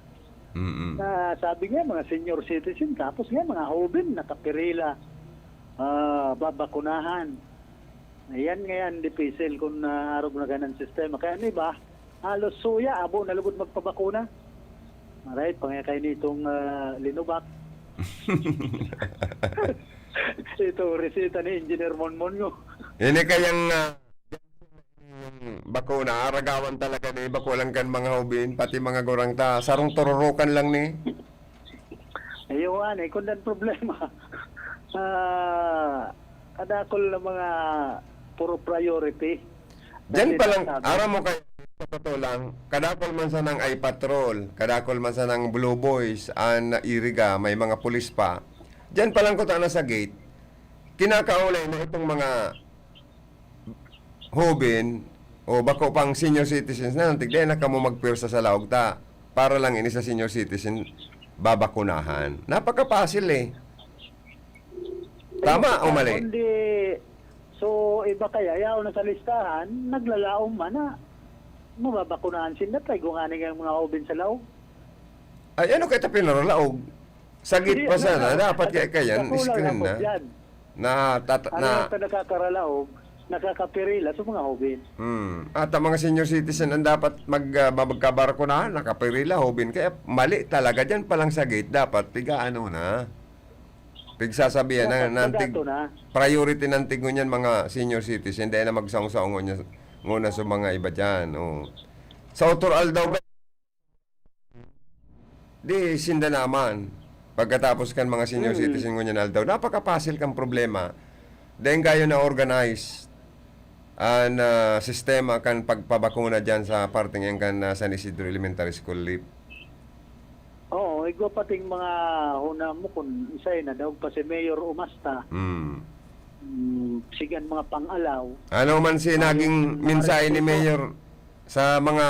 Mm-mm. Na sabi nga, mga senior citizen, tapos nga, mga hoben, nakapirila, ah, babakunahan. Ayan nga yan, dipisil kung naarog na ganang sistema. Kaya ano ba, Halos suya, abo na lugod magpabakuna. Alright, pangakay nitong, ah, linubak. Ito, reseta ni Engineer Monmongo. Ini kayang, ah, bakuna, aragawan talaga ni, bako lang kan mga hobin, pati mga gurang ta, sarong tururukan lang ni. Ayun, eh, kung dan problema, ah, kadakol na mga puro priority. Diyan Kasi pa lang, nasabi aram mo kayo, sa totoo lang, kadakol man sanang eye patrol, kadakol man sanang blue boys, an iriga, may mga pulis pa. Diyan pa lang kuta na sa gate, kinakaulay na itong mga hobin o bako pang senior citizens na, "Tigday na kamo magpwersa sa laog ta, para lang ini sa senior citizen babakunahan." Napakapasil eh. Tama o mali? Kundi, so, iba kaya, yaon na sa listahan, naglalaom man na mababakunahan sinda, tayo ngani nga mga hobin sa laog. Ay, ano kaya ta pinaralaog? Sagit Hindi, pa sana, ano, dapat ano, kaya, kaya, kakulang screen na po na. Dyan. Na, tata-, Ano na yung nakakakaralaog, nakakapirila sa mga hobin? Hmm. At ang mga senior citizen ang dapat mag, ah, ba-, magkabarako na, nakapirila, hobin. Kaya mali talaga, dyan pa lang sa gate, dapat pigaano na. Pigsasabihan na, Dapat na, antig-, pagato na. Priority ng tigo niyan, mga senior citizen, dahil na magsaong-saong ngunyan, nguna sa mga iba dyan. Oh. Sa Otor Aldaw, di sinda naman. Pagkatapos kan mga senior Mm. citizen ngunyan aldaw, napakapasil kang problema. Dahil kayo na organize an, ah, sistema kan pagpabakuna dyan sa parting yan kan, ah, San Isidro Elementary School, Lip. Oo, igwa pating mga huna mo kung isay na daw pa si Mayor Umasta. Mm. Mm, sigan mga pang-alaw. Ano man si Ayun, naging mga mensahe ni respeto. Mayor sa mga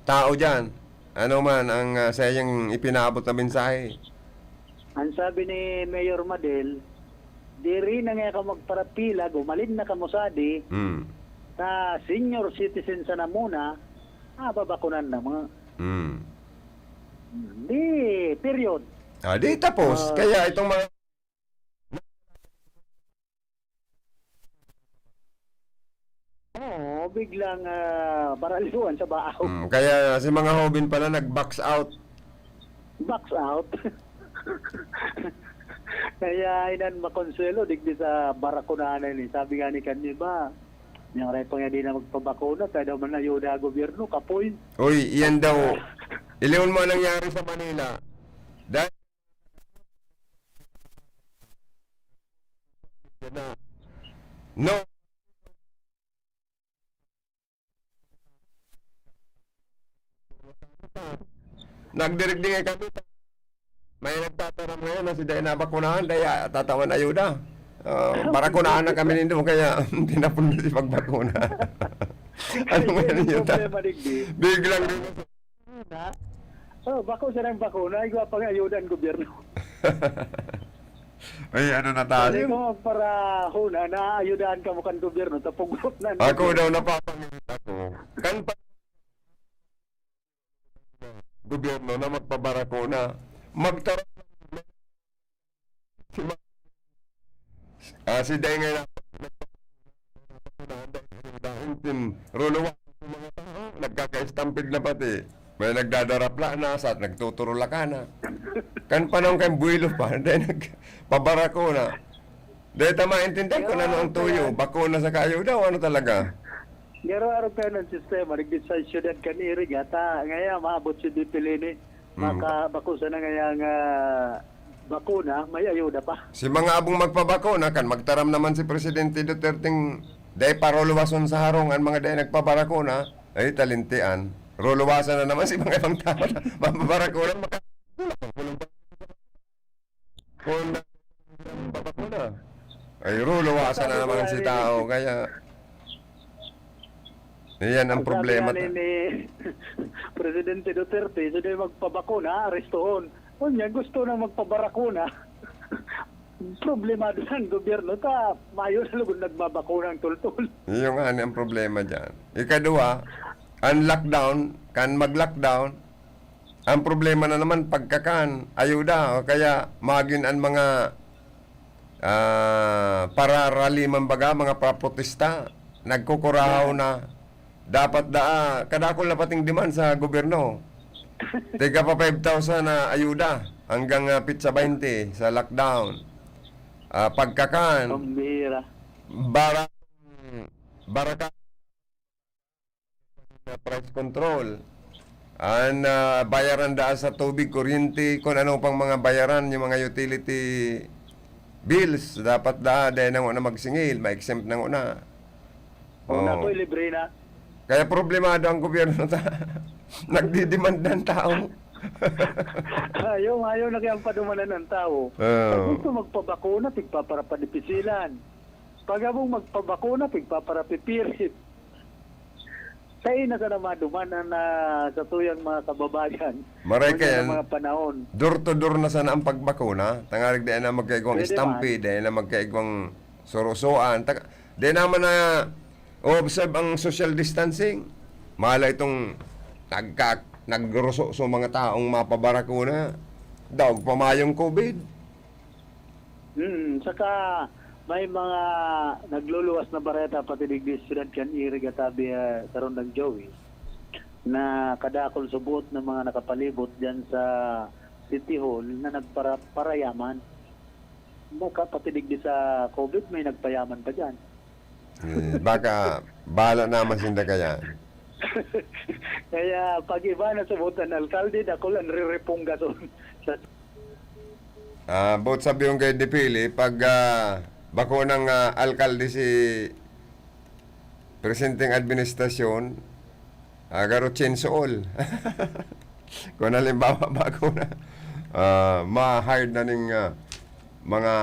tao dyan? Ano man ang, ah, sa iyang ipinaabot na mensahe? Ang sabi ni Mayor Madel, "Diri na nga ka magparapila, gumalin na kamo sadi, Hmm. sa senior citizen sana muna, ah, babakunan na mga." Hmm. Di, period. Ah, di tapos. Ah. Kaya itong mga Oo, biglang, ah, baraliwan sa baaw. Mm, kaya si mga hobin pala nag-box out. Box out. Kaya inan makonsuelo, digdi sa barakunahan na ini. Sabi nga ni Kanye ba, "Yang rey pa nga di na magpabakuna, kaya daw man ayuda ang gobyerno, kapoy." Uy, iyan daw. Ilingon mo ang nangyari sa Manila. Dahil na. No. Nagdirigdingay kami. May nagtataram ngayon na si Day nabakunahan, Day, ah, tatawan ayuda. Ah, barakunahan na kami nindo, kaya tinapon na si pagbakuna. Ano Ayun nga ang ninyo ta? Problema, digdi. Biglang Bakuna? Oh, bako siya ng bakuna, igwa pang ayuda ang gobyerno. Ay, ano na tayo? Kasi kung magparahuna, naayudahan ka mo kan gobyerno, tapugop na ang Ako gobyerno. Daw, napapangit ako. Kan pa-, gobyerno na magpabarakuna. Magtara-, si ma-, ah, si Day ngayon, daing tin, ruluwa, mga tao, nagkaka-stampede na pati. May nagdadarapla na, sa nagtuturulaka na. Kan panahon kan buwelo pa, dahil nagpabarako na. Dahil ta maintindihan kung Pero ano ang tuyo, kaya bakuna sa kayo daw, ano talaga? Pero araw kayo ng sistema, nagdi sa syudad kan Iriga, ta, ngayon, maabot si Dipilini. Mm. Maka, bako sana ngayang, ah, bakuna, may ayuda pa. Si mga abong magpabakuna, kan magtaram naman si Presidente Duterte, dai paruluwason sa harong an mga dai nagpabarakuna, ay talintian. Ruluwasan na naman si mga ibang tao. Mapabarakuna, maka-, Kung babakuna. Ay, ruluwasan na Sabi naman ko si nga tao, ni kaya, iyan ang Ang sabi problema nga ni, ta. Ni Presidente Duterte, "Sino yung magpabakuna, arestuhon." O niya, gusto na magpabarakuna. Problemado na ang gobyerno, ta mayo na lugod nagbabakuna ang tultol. Iyon nga ni ang problema dyan. Ikadua, ang lockdown, kan mag-lockdown, ang problema na naman, pagkakan, ayuda, o kaya magin an mga, ah, pararaliman baga, mga paprotesta, nagkukurahaw Yeah. na. Dapat daa, kadakol na pating demand sa gobyerno. Tiga pa five thousand na ayuda hanggang, ah, petsa twenty sa lockdown. Ah, pagkakan, Pambihira. Bara-, baraka-, price control. An, ah, bayaran daa sa tubig, kuryente, kung ano pang mga bayaran, yung mga utility bills, dapat daa, dahil nango na magsingil, ma-exempt nango na. Oo, Oo. Nako, libre na. Kaya problemado ang gobyerno ta. Nagdidemand ng tao. Ayaw, ayaw na kayang padumanan ng tao. Oo. Pag gusto magpabakuna, pigpaparapadipisilan. Pag abong magpabakuna, pigpaparapipirit. Tayo na sana maduman ang, ah, sa tuyang mga kababayan. Maray Kung yan kayan, ang mga panahon. Door to door na sana ang pagbakuna. Tangarig dahil na magkaigwang Pwede stampede, man. Dahil na magkaigwang surusuan. Tak-, dahil naman na o-observe ang social distancing. Mala itong nagka-, nagruso sa mga taong mapabarakuna. Daog pa mayong covid. Mm, saka may mga nagluluwas na bareta pati digdi sa siyudad kan Iriga, tabi, ah, sa Rondang Joey, na kadakol subuot ng mga nakapalibot diyan sa City Hall na nagpara-, parayaman. Baka pati digdi sa covid, may nagpayaman pa diyan. Eh, baka bahala naman sinda kaya. Kaya pag iba na subuot ang alkalde, dakul ang riripong gason. Sa Ah, boot sabi yung kay Dipili, pag, ah, bako ng, ah, alkalde si presenteng administrasyon, ah, garo chainsaw all. Kung halimbawa, bako na, ah, ma-hired na ning, ah, mga,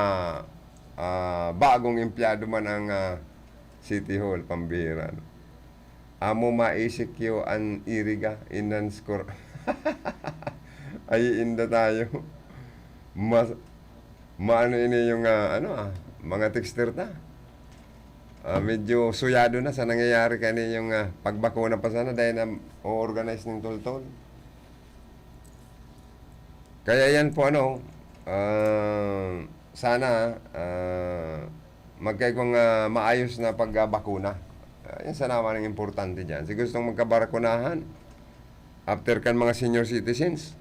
ah, bagong empleyado man ang, ah, City Hall, pambihira, no? Amo maisik yo an Iriga, inan skor. Ay, inda tayo. Mas, maano ini yung, ah, ano, ah, mga texter ta. Ah, medyo suyado na sa nangyayari kani yung, ah, pagbakuna pa sana dahil na o-organize ng toltol. Kaya yan po, ano, ah, sana, ah, magkaigwang, ah, maayos na pagbakuna. Ah, yan sana man ang importante dyan. Si gustong magkabakunahan, after kan mga senior citizens,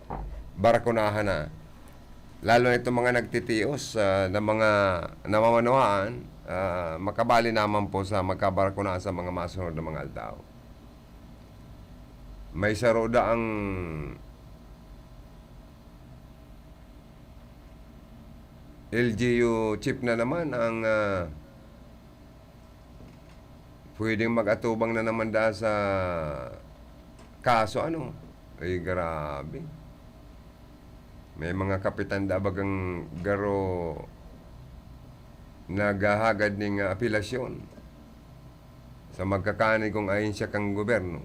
bakunahan na. Lalo na itong mga nagtitios, ah, na mga namamanuhaan, ah, makabali naman po sa magkabakunahan sa mga masunod na mga aldaw. May saro daang L G U chief na naman ang, ah, pwedeng mag-atubang na naman da sa kaso, ano? Ay, grabe. May mga kapitan da bagang garo naghahagad ning, ah, apelasyon sa magkakanigong ahensya kan gobyerno.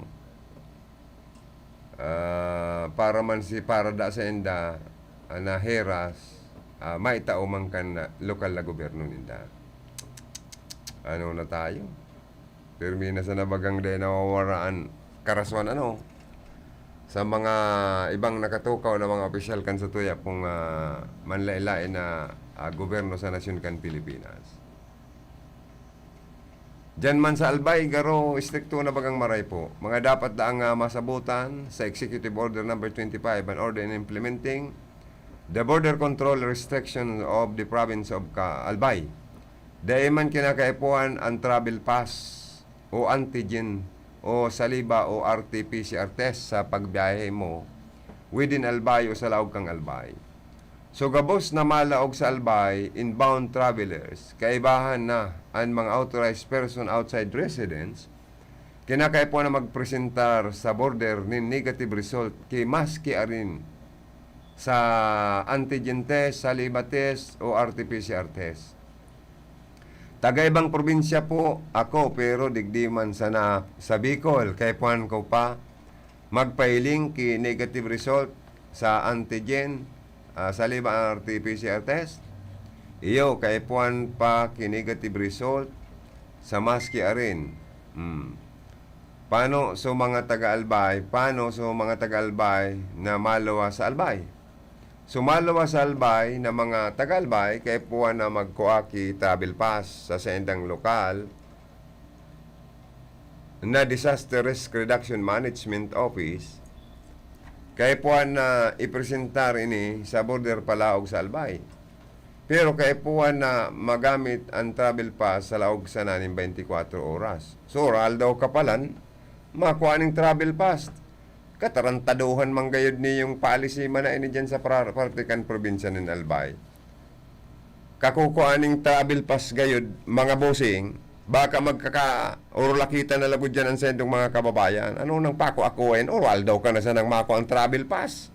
Ah, para man si, para da sa inda, ah, naheras, ah, maitao man kan, ah, lokal na gobyerno ninda. Ano na tayo? Pirmi na sa nabagang dai nawawaraan karaswan, ano, sa mga ibang nakatukaw na mga opisyal kan satuya pong, ah, manlaen-laen na, ah, gobyerno sa nasyon kan Pilipinas. Diyan man sa Albay, garo, istrikto na bagang maray po. Mga dapat daang, ah, masabutan sa Executive Order Number twenty-five, an order in implementing the border control restriction of the province of Ca-, Albay. Dai man kinakaipuhan an travel pass o antigen o saliba o R T P C R test sa pagbiyahe mo within Albay o sa laog kang Albay. So, gabos na malaog sa Albay, inbound travelers, kaibahan na an mga authorized person outside residence, kinakaipuhan na magpresentar sa border nin negative result ki maski arin sa antigen test, saliba test, o R T P C R test. Taga ibang probinsya po ako, pero digdi man sana sa Bicol. Kaipuhan ko pa magpahiling ki negative result sa antigen, ah, saliba an R T P C R test. Iyo, kaipuhan pa ki negative result sa maski arin. Hmm. Paano so mga taga-Albay? Paano so mga taga-Albay na maluwas sa Albay? So maluwas sa Albay na mga taga-Albay, kaipuhan na magkua ki travel pass sa saindang lokal na Disaster Risk Reduction Management Office, kaipuhan na ipresentar ini sa border palaog sa Albay. Pero kaipuhan na magamit ang travel pass sa laog sana nin twenty-four oras. So, aldaw ka palan, makua ning travel pass. Katarantaduhan man gayod niyong policy man na ini diyan sa pra-, parte kan probinsya nin Albay. Kakukua ning travel pass gayod, mga bossing, baka magkakaurulakitan na lagod diyan ang sendong mga kababayan. Ano nang pakuakuin? Oro aldaw ka na sanang makua ang travel pass.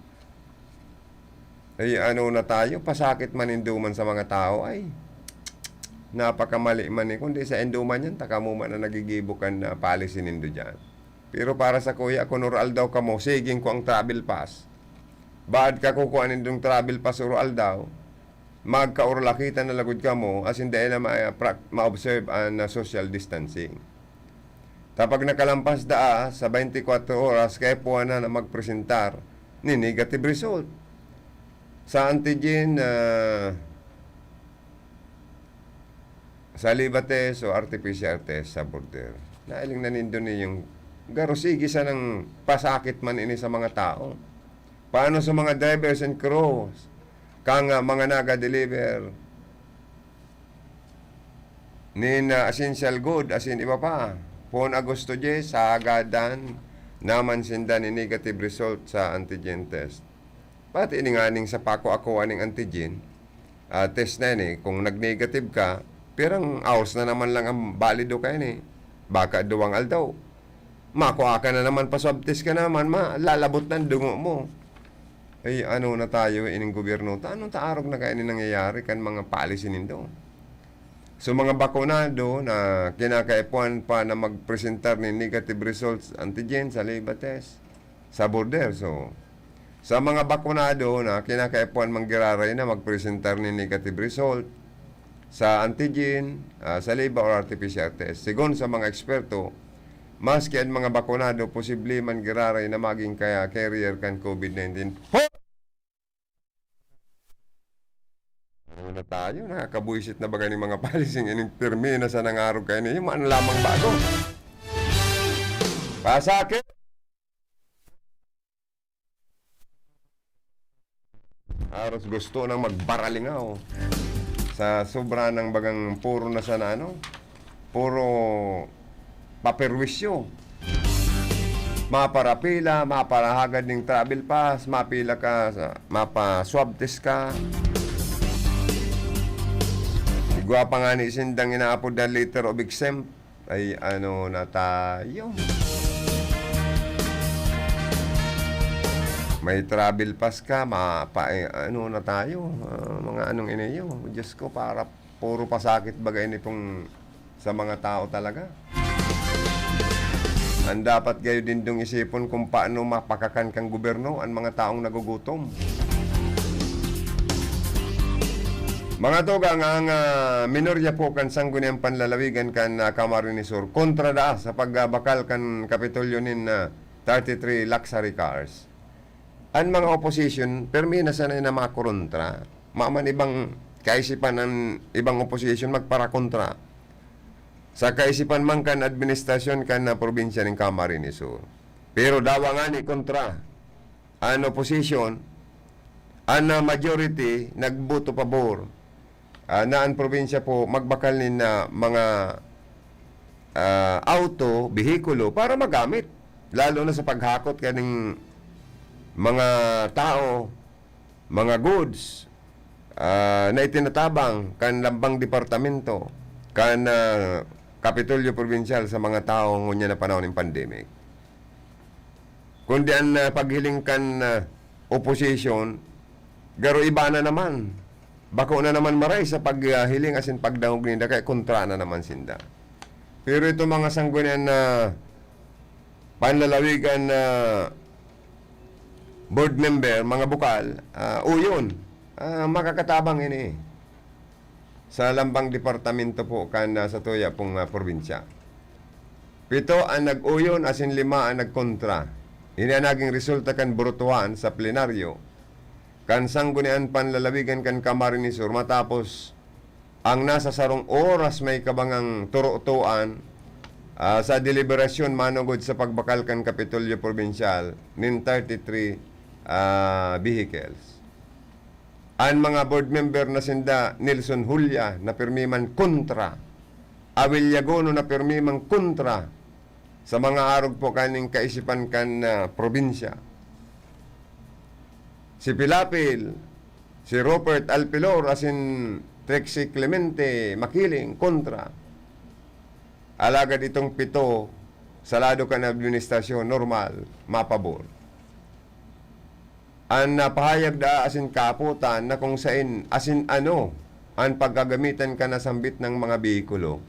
Ay, ano na tayo, pasakit man indo man sa mga tao, ay. Napakamali man eh. Kundi sa indo man yan, ta kamo man ang nagigibo kan, ah, policy nindo diyan. Pero para sa kuya, kun oro aldaw kamo, siging ko ang travel pass. Baad ka kukua nindong travel pass oro aldaw, magkaurulakitan na lagod kamo, asin dai na ma-, pra-, ma-observe an, ah, social distancing. Ta pag nakalampas daa sa twenty-four oras, kaipuhan na na magpresentar ni negative result sa antigen, ah, saliva test o R T P C R test sa border. Nailing na nindo niyong garo, sige sanang pasakit man ini sa mga tao. Paano sa mga drivers and crews? Kang, ah, mga naga-deliver nin, ah, essential good, asin iba pa. Poon Agosto diyes, hahagadan naman sinda nin negative result sa antigen test. Pati ini nganing sa pakuakuan ning antigen, ah, test na yan eh. Kung nag-negative ka, pirang hours na naman lang ang balido kayan eh. Baka duwang aldaw. Makua ka na naman, pa-swab test ka naman, ma-, lalabot na ang dungo mo. Ay, ano na tayo, ining gobyerno ta? Anong taarog na kaya ini nangyayari kan mga policy nindo? So, mga bakunado na kinakaipuhan pa na magpresentar nin negative results, antigen, saliva test, sa border. So, sa mga bakunado na kinakaipuhan man giraray na magpresentar nin negative result sa antigen, ah, saliva or R T P C R test. Sigon sa mga eksperto, maski an mga bakunado, posible man giraray na magin kaya carrier kan COVID nineteen. Ho! Ano na tayo? Nakakabuisit na baga ning mga policy ining pirmi na sa nangarog kayo niyo. Maan lamang bago. Pasakit! Aros gusto nang magbaralingaw sa sobra ng bagang puro na sana, ano, puro paperwisyo. Maparapila, maparahagad ning travel pass, mapila ka, sa, mapa-swab test ka. Igwa pa nga ni sindang inaapod na letter of exempt. Ay, ano na tayo? May travel pass ka, mapa-, eh, ano na tayo? Ah, mga anong iniyo? Diyos ko, para puro pasakit baga ini pong sa mga tao talaga. Ang dapat gayo din dong isipon kung paano mapakakan kang gobyerno ang mga taong nagugutom. Mga tugang, ang, ah, minorya po kan Sangguniang Panlalawigan kan, ah, Camarines Sur kontra daa sa pagbakal kan Kapitolyo nin, ah, thirty-three luxury cars. An mga opposition, permi na sanay na makorontra. Maman ibang kaisipan an ibang opposition magparakontra sa kaisipan man kan administrasyon kan, ah, probinsya nin Camarines Sur. Pero dawa ngani kontra an opposition, an, ah, majority nagboto pabor, ah, na an probinsya po magbakal nin, ah, mga, ah, auto, behikulo para magamit, lalo na sa paghakot kaning mga tao, mga goods, ah, na itinatabang kan lambang departamento, kan, ah, Kapitolyo Probinsyal sa mga tao ngunyan na panahon nin pandemic. Kundi an, ah, paghiling kan, ah, opposition, garo iba na naman. Bako na naman maray sa paghiling asin pagdangog ninda, kaya kontra na naman sinda. Pero itong mga sanggunian na panlalawigan na board member, mga bukal, ah, uyon, ah, makakatabang ini sa lambang departamento po kan, ah, sa tuya pong, ah, probinsya. Pito ang nag-uyon asin lima ang nagkontra. Ini ang naging resulta kan borutuhan sa plenaryo kan Sanggunian Panlalawigan kan Camarines Sur matapos ang nasa sarong oras may kabangang turutuan ah, sa deliberasyon manugod sa pagbakal kan Kapitolyo Probinsyal nin thirty-three, ah, vehicles. An mga board member na sinda Nelson Julia na pirmi man kontra, Awil Yagono na pirmi man kontra sa mga arog po kaning kaisipan kan, ah, probinsya. Si Pilapil, si Robert Alpilor asin Trixie Clemente Makiling kontra. Alagad itong pito sa lado kan administrasyon, normal, mapabor. An napahayag daa asin kaapotan na kung sain asin ano an paggagamitan kan nasambit na mga behikulo,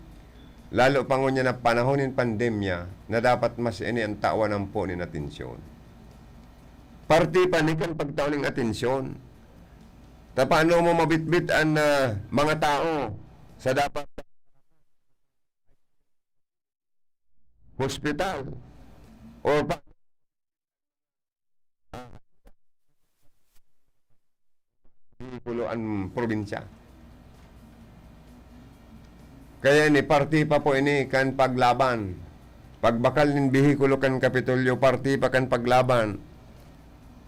lalo pa ngunyan na panahon nin pandemya na dapat mas ini an tawan ampo nin atensyon. Parte pa ni kan pagtao nin atensyon. Ta paano mo mabitbit an, ah, mga tao sa dapat hospital or pa-, behikulo an probinsya. Kaya ini, parte pa po ini kan paglaban. Pagbakal nin behikulo kan Kapitolyo, parte pa kan paglaban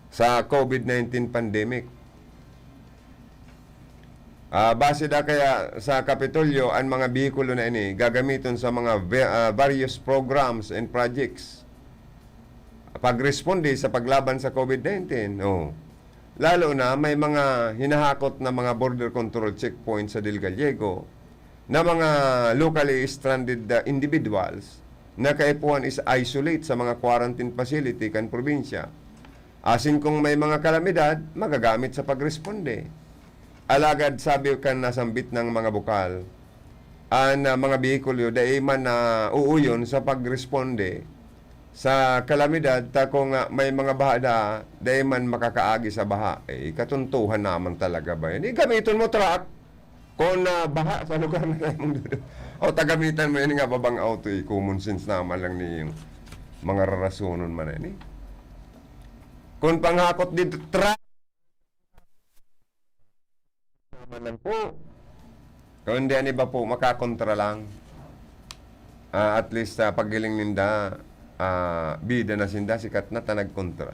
sa COVID nineteen pandemic. Ah, base da kaya sa Kapitolyo, an mga behikulo na ini gagamiton sa mga ve-, ah, various programs and projects. Pagresponde sa paglaban sa COVID nineteen, oh. Lalo na may mga hinahakot na mga border control checkpoint sa Del Gallego na mga locally stranded, ah, individuals na kaipuhan is isolate sa mga quarantine facility kan probinsya. Asin kung may mga kalamidad, magagamit sa pagresponde. Alagad sabi kan nasambit na mga bukal, an, ah, mga behikulo dai man nauuyon sa pagresponde sa kalamidad, ta kung, ah, may mga baha da, dai man makakaagi sa baha. Eh, katuntuhan naman talaga ba yan? Eh, gamiton mo truck. Kung, ah, baha sa lugar na kayo mong dudu-, o tagamitan mo yan nga babang auto, eh, common sense naman lang ni yung mga rarasonon man yan, eh. Kung panghakot dito, truck naman lang po. Kung hindi, an iba po, makakontra lang. Ah, at least, ah, paghiling ninda, ah, bida na sinda, sikat na, ta nagkontra.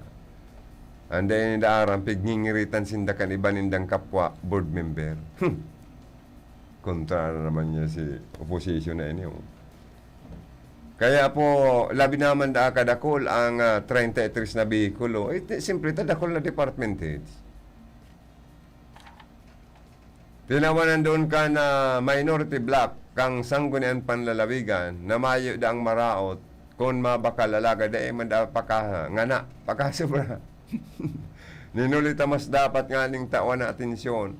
An dai ninda aram, pigngingiritan sinda kan iba nindang kapwa board member. Hmm. Kontra na naman niya si opposition na ini, oh. Kaya po, labi naman daa kadakul ang, ah, treinta y tres na behikulo. Eh, ti-, siyempre, ta dakul na department heads. Tinawan nandoon ka na minority bloc kang Sangguniang Panlalawigan na mayo daang maraot kun mabakal, alagad dai man dapat pakangana, pakasubra. Ninuli ta mas dapat nganing tawan na atensyon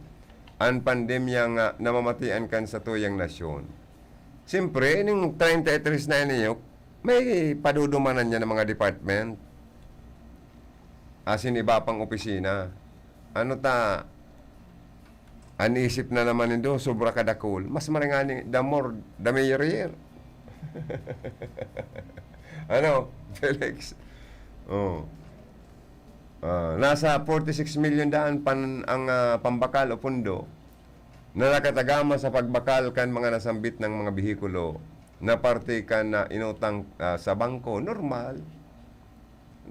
an pandemya nga namamatian kan satuyang nasyon. Siyempre, ning treinta y tres na ini, may padudumanan niya ng mga department. Asin iba pang opisina. Ano ta, an isip na naman nindo, sobra kadakul. Mas maray ngani, the more, the merrier. Ano, Felix? Oh. Ah, nasa forty-six million daan pan ang, ah, pambakal o pundo na nakatagama sa pagbakal kan mga nasambit na mga behikulo na parte kan, ah, inutang, ah, sa bangko. Normal.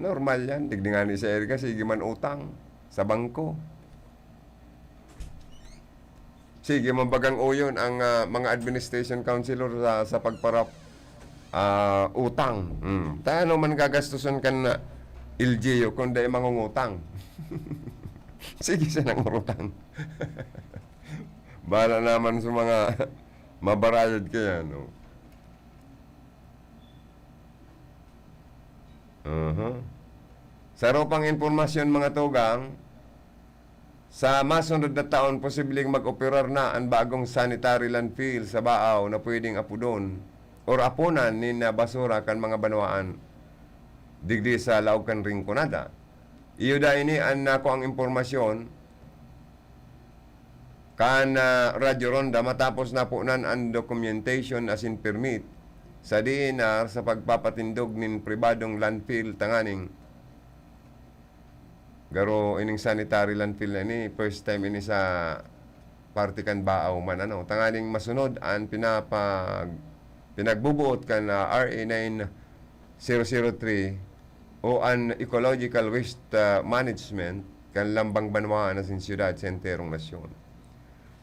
Normal yan. Digdi ngani sa erga, sige man utang sa bangko. Sige man bagang uyon ang, ah, mga administration councilor sa, sa pagparap, ah, utang. Hmm. Ta ano man gagastuson kan, ah, L G U kung dai mangungutang? Sige sanang mangutang. Bahala naman sa mga mabarayad kaya, no? Aha. Sa ropang impormasyon, mga tugang, sa masunod na taon, posibleng mag-operar na an bagong sanitary landfill sa Baao na pwedeng apodon or aponan nin, ah, basura kan mga banwaan digdi sa laog kan Rinconada. Iyo da ini an nakuang impormasyon kan, ah, Radyo Ronda matapos napunan an documentation asin permit sa D E N R sa pagpapatindog nin pribadong landfill tanganing Garo ining sanitary landfill na ini, first time ini sa parte kan Baao man, ano. Tanganing masunod an pinapag-, pinagbubuot kan, ah, R A nine zero zero three o an ecological waste, ah, management kan lambang banwaan asin syudad sa enterong nasyon.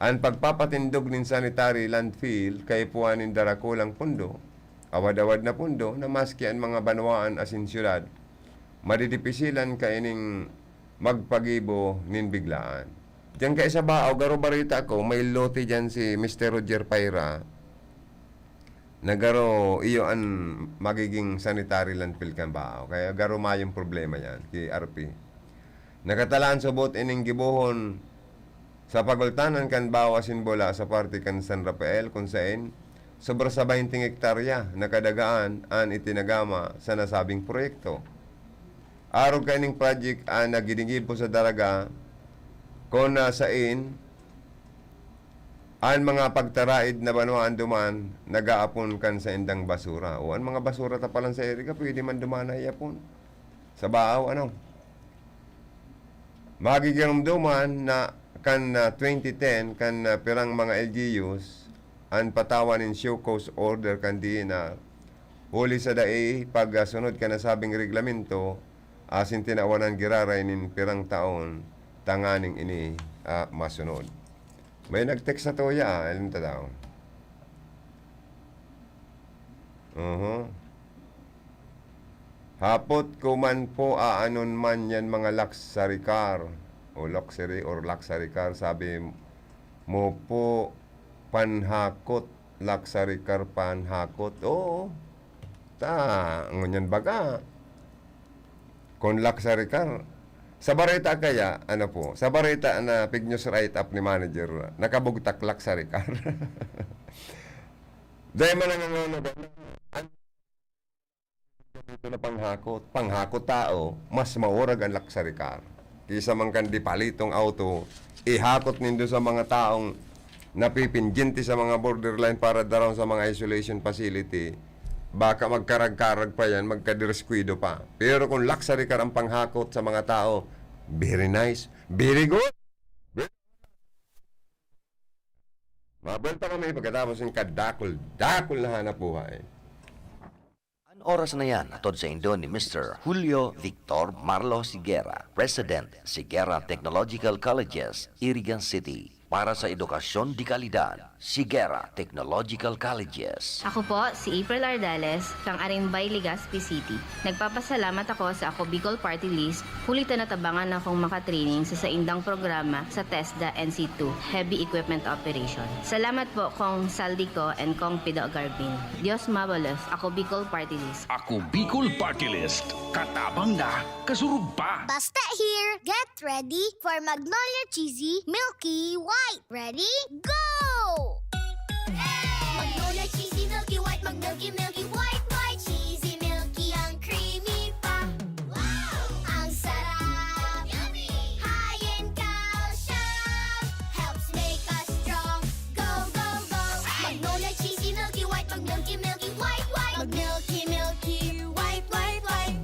An pagpapatindog nin sanitary landfill kaipuhan nin darakulang pondo, awad-awad na pondo na maski an mga banwaan asin syudad madidipisilan kaining magpagibo nin biglaan. Diyan kay sa Baao, garo bareta ko, may lote diyan si Mister Roger Paira na garo iyo an magiging sanitary landfill kan Baao. Kaya garo mayong problema yan ki R P. Nakatalaan subot ining gibohon sa pagultanan kan Baao asin Bula sa parte kan San Rafael, kun saen sobra sa baynting hektarya na kadagaan an itinagama sa nasabing proyekto. Arog kaining project an naggigibo sa Daraga, kun na saen an mga pagtaraed na banwaan duman nag-aapon kan saindang basura. O an mga basura ta palan sa Iriga, pwede man duman na iapon sa Baao, ano? Magigiromdoman na kan, ah, twenty ten, kan, ah, pirang mga L G Us, an patawan nin show cause order kan D E N R, huli sa dai pagsunod kan nasabing reglamento, asin tinawanan giraray nin pirang taon tanganing ini, ah, masunod. May nag-text sa tuya, ah, alin ta daw? Oho. Hapot ko man po, aanon man yan mga luxury car o luxury or luxury car, sabi mo po, panhakot, luxury car, panhakot. Oo. Ta, ngunyan baga. Kung luxury car, sa bareta kaya, ano po, sa bareta na fake news write-up ni manager, nakabugtak luxury car. Dahil man ang ano, ano, ano, ito na panghakot. Panghakot tao, mas maurag ang luxury car. Kisa man kan di palitong auto, ihakot nindo sa mga taong napipindyente sa mga borderline para daraw sa mga isolation facility. Baka magkarag-karag pa yan, magkadiriskwado pa. Pero kung luxury car ang panghakot sa mga tao, very nice, very good. Mabenta kami pagkatapos ng kadakol-dakol na hanap buhay. An oras na yan, hatod saindo ni Mister Julio Victor Marlo Sigera, President, Sigera Technological Colleges, Irigan City. Para sa edukasyon de kalidad, Sigera Technological Colleges. Ako po si April Ardales, kang Arimbay, Legazpi City. Nagpapasalamat ako sa Ako Bicol Party List, huli ta natabangan akong makatraining sa saindang programa sa TESDA N C two, Heavy Equipment Operation. Salamat po Kong Saldico and Kong Pido Garbin. Dios mabalos, Ako Bicol Party List. Ako Bicol Party List. Katabang na, kasurog pa. Basta here, get ready for Magnolia Cheesy Milky White. Ready? Go! Magnolia Cheesy Milky White, mag-milky, milky, white, white, cheesy, milky, ang creamy pa. Wow! Ang sarap! Yummy! High in calcium, helps make us strong. Go, go, go! Magnolia Cheesy Milky White, mag-milky, milky, white, white, mag-milky, milky, white, white, white.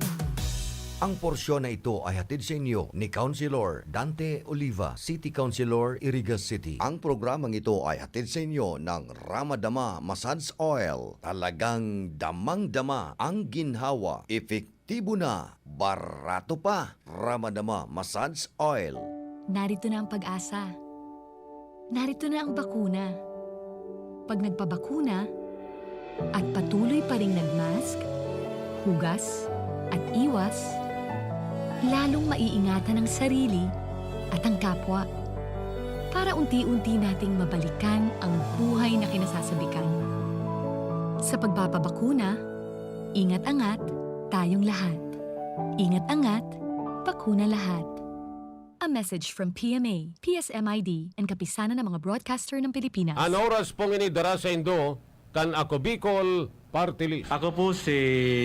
Ang porsyon na ito ay hatid sa inyo ni Councilor Dante Oliva, City Councilor, Iriga City. Ang programang ito ay hatid sa inyo ng Ramadama Massage Oil. Talagang damang-dama ang ginhawa, epektibo na, barato pa. Ramadama Massage Oil. Narito na ang pag-asa. Narito na ang bakuna. Pag nagpabakuna at patuloy pa ring nag-mask, hugas, at iwas, lalong maiingatan ang sarili at ang kapwa para unti-unti nating mabalikan ang buhay na kinasasabikan. Sa pagpapabakuna, ingat-angat tayong lahat. Ingat-angat, bakuna lahat. A message from P M A, P S M I D, and Kapisanan ng mga Broadcaster ng Pilipinas. An oras pong ini dara saindo kan Ako Bicol Party List. Ako po si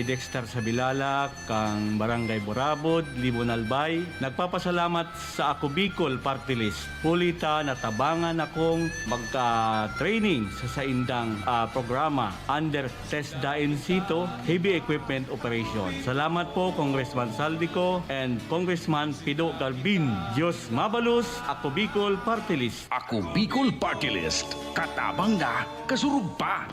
Dexter Sabilala, kang Barangay Burabod, Libon Albay. Nagpapasalamat sa Ako Bicol Party List. Huli ta natabangan akong magka-training sa saindang, ah, programa under TESDA N C two Heavy Equipment Operation. Salamat po, Congressman Saldico and Congressman Pido Garbin. Diyos mabalos, Ako Bicol Party List. Ako Bicol Party List. Katabang na, kasurog pa.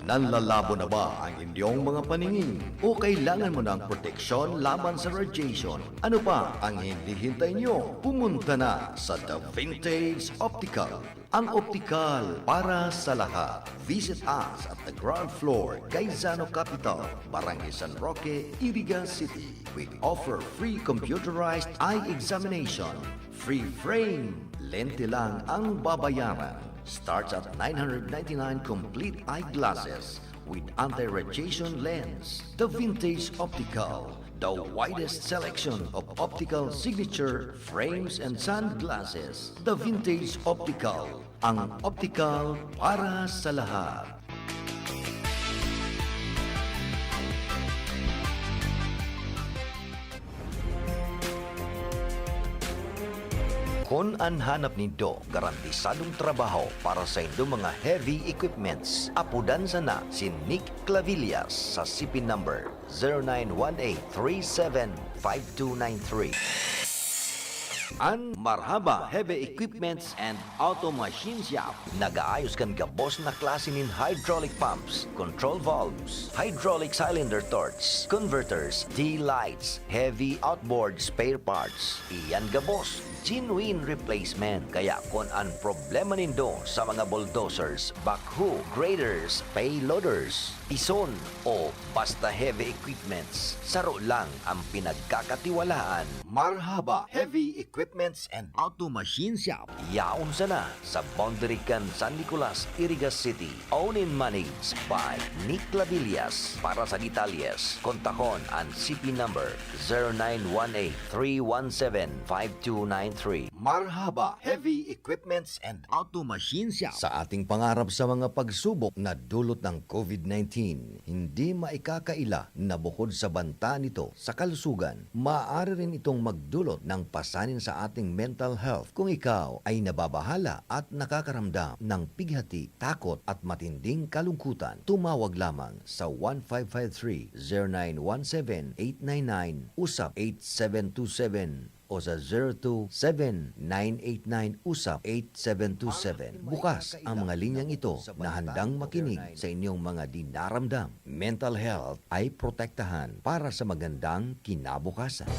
Nanlalabo na ba ang inyong mga paningin? O kailangan mo ng proteksyon laban sa radiation? Ano pa ang hinihintay nyo? Pumunta na sa The Vintage Optical. Ang optical para sa lahat. Visit us at the ground floor, Gaisano Capital, Barangay San Roque, Iriga City. We offer free computerized eye examination, free frame. Lente lang ang babayaran. Starts at nine hundred ninety-nine complete eyeglasses with anti-radiation lens. The Vintage Optical, the widest selection of optical signature frames and sunglasses. The Vintage Optical, ang optical para sa lahat. Kun an hanap nindo garantisadong trabaho para sa indong mga heavy equipments, apodan sana si Nick Clavillas sa C P number zero nine one eight three seven five two nine three. An Marhaba Heavy Equipments and Auto Machine Shop. Nag-aayos kan gabos na klase nin hydraulic pumps, control valves, hydraulic cylinder torch, converters, D-lights, heavy outboard spare parts. Iyan gabos, genuine replacement. Kaya kun an problema nindo sa mga bulldozers, backhoe, graders, payloaders, pison, o basta heavy equipments, saro lang ang pinagkakatiwalaan. Marhaba Heavy Equipments and Auto Machine Shop. Yaon sana sa boundary kan San Nicolas, Iriga City. Owned and managed by Nick Clavillas. Para sa detalyes, kontakon an C P number zero nine one eight three one seven five two nine three. Marhaba Heavy Equipments and Auto Machine Shop. Sa ating pangarap sa mga pagsubok na dulot ng COVID nineteen, hindi maikakaila na bukod sa banta nito sa kalusugan, maaari rin itong magdulot ng pasanin sa ating mental health. Kung ikaw ay nababahala at nakakaramdam ng pighati, takot at matinding kalungkutan, tumawag lamang sa one five five three, zero nine one seven, eight nine nine, usap eight seven two seven o sa zero two seven nine eight nine, usap eight seven two seven. Bukas ang mga linyang ito na handang makinig sa inyong mga dinaramdam. Mental health ay protektahan para sa magandang kinabukasan.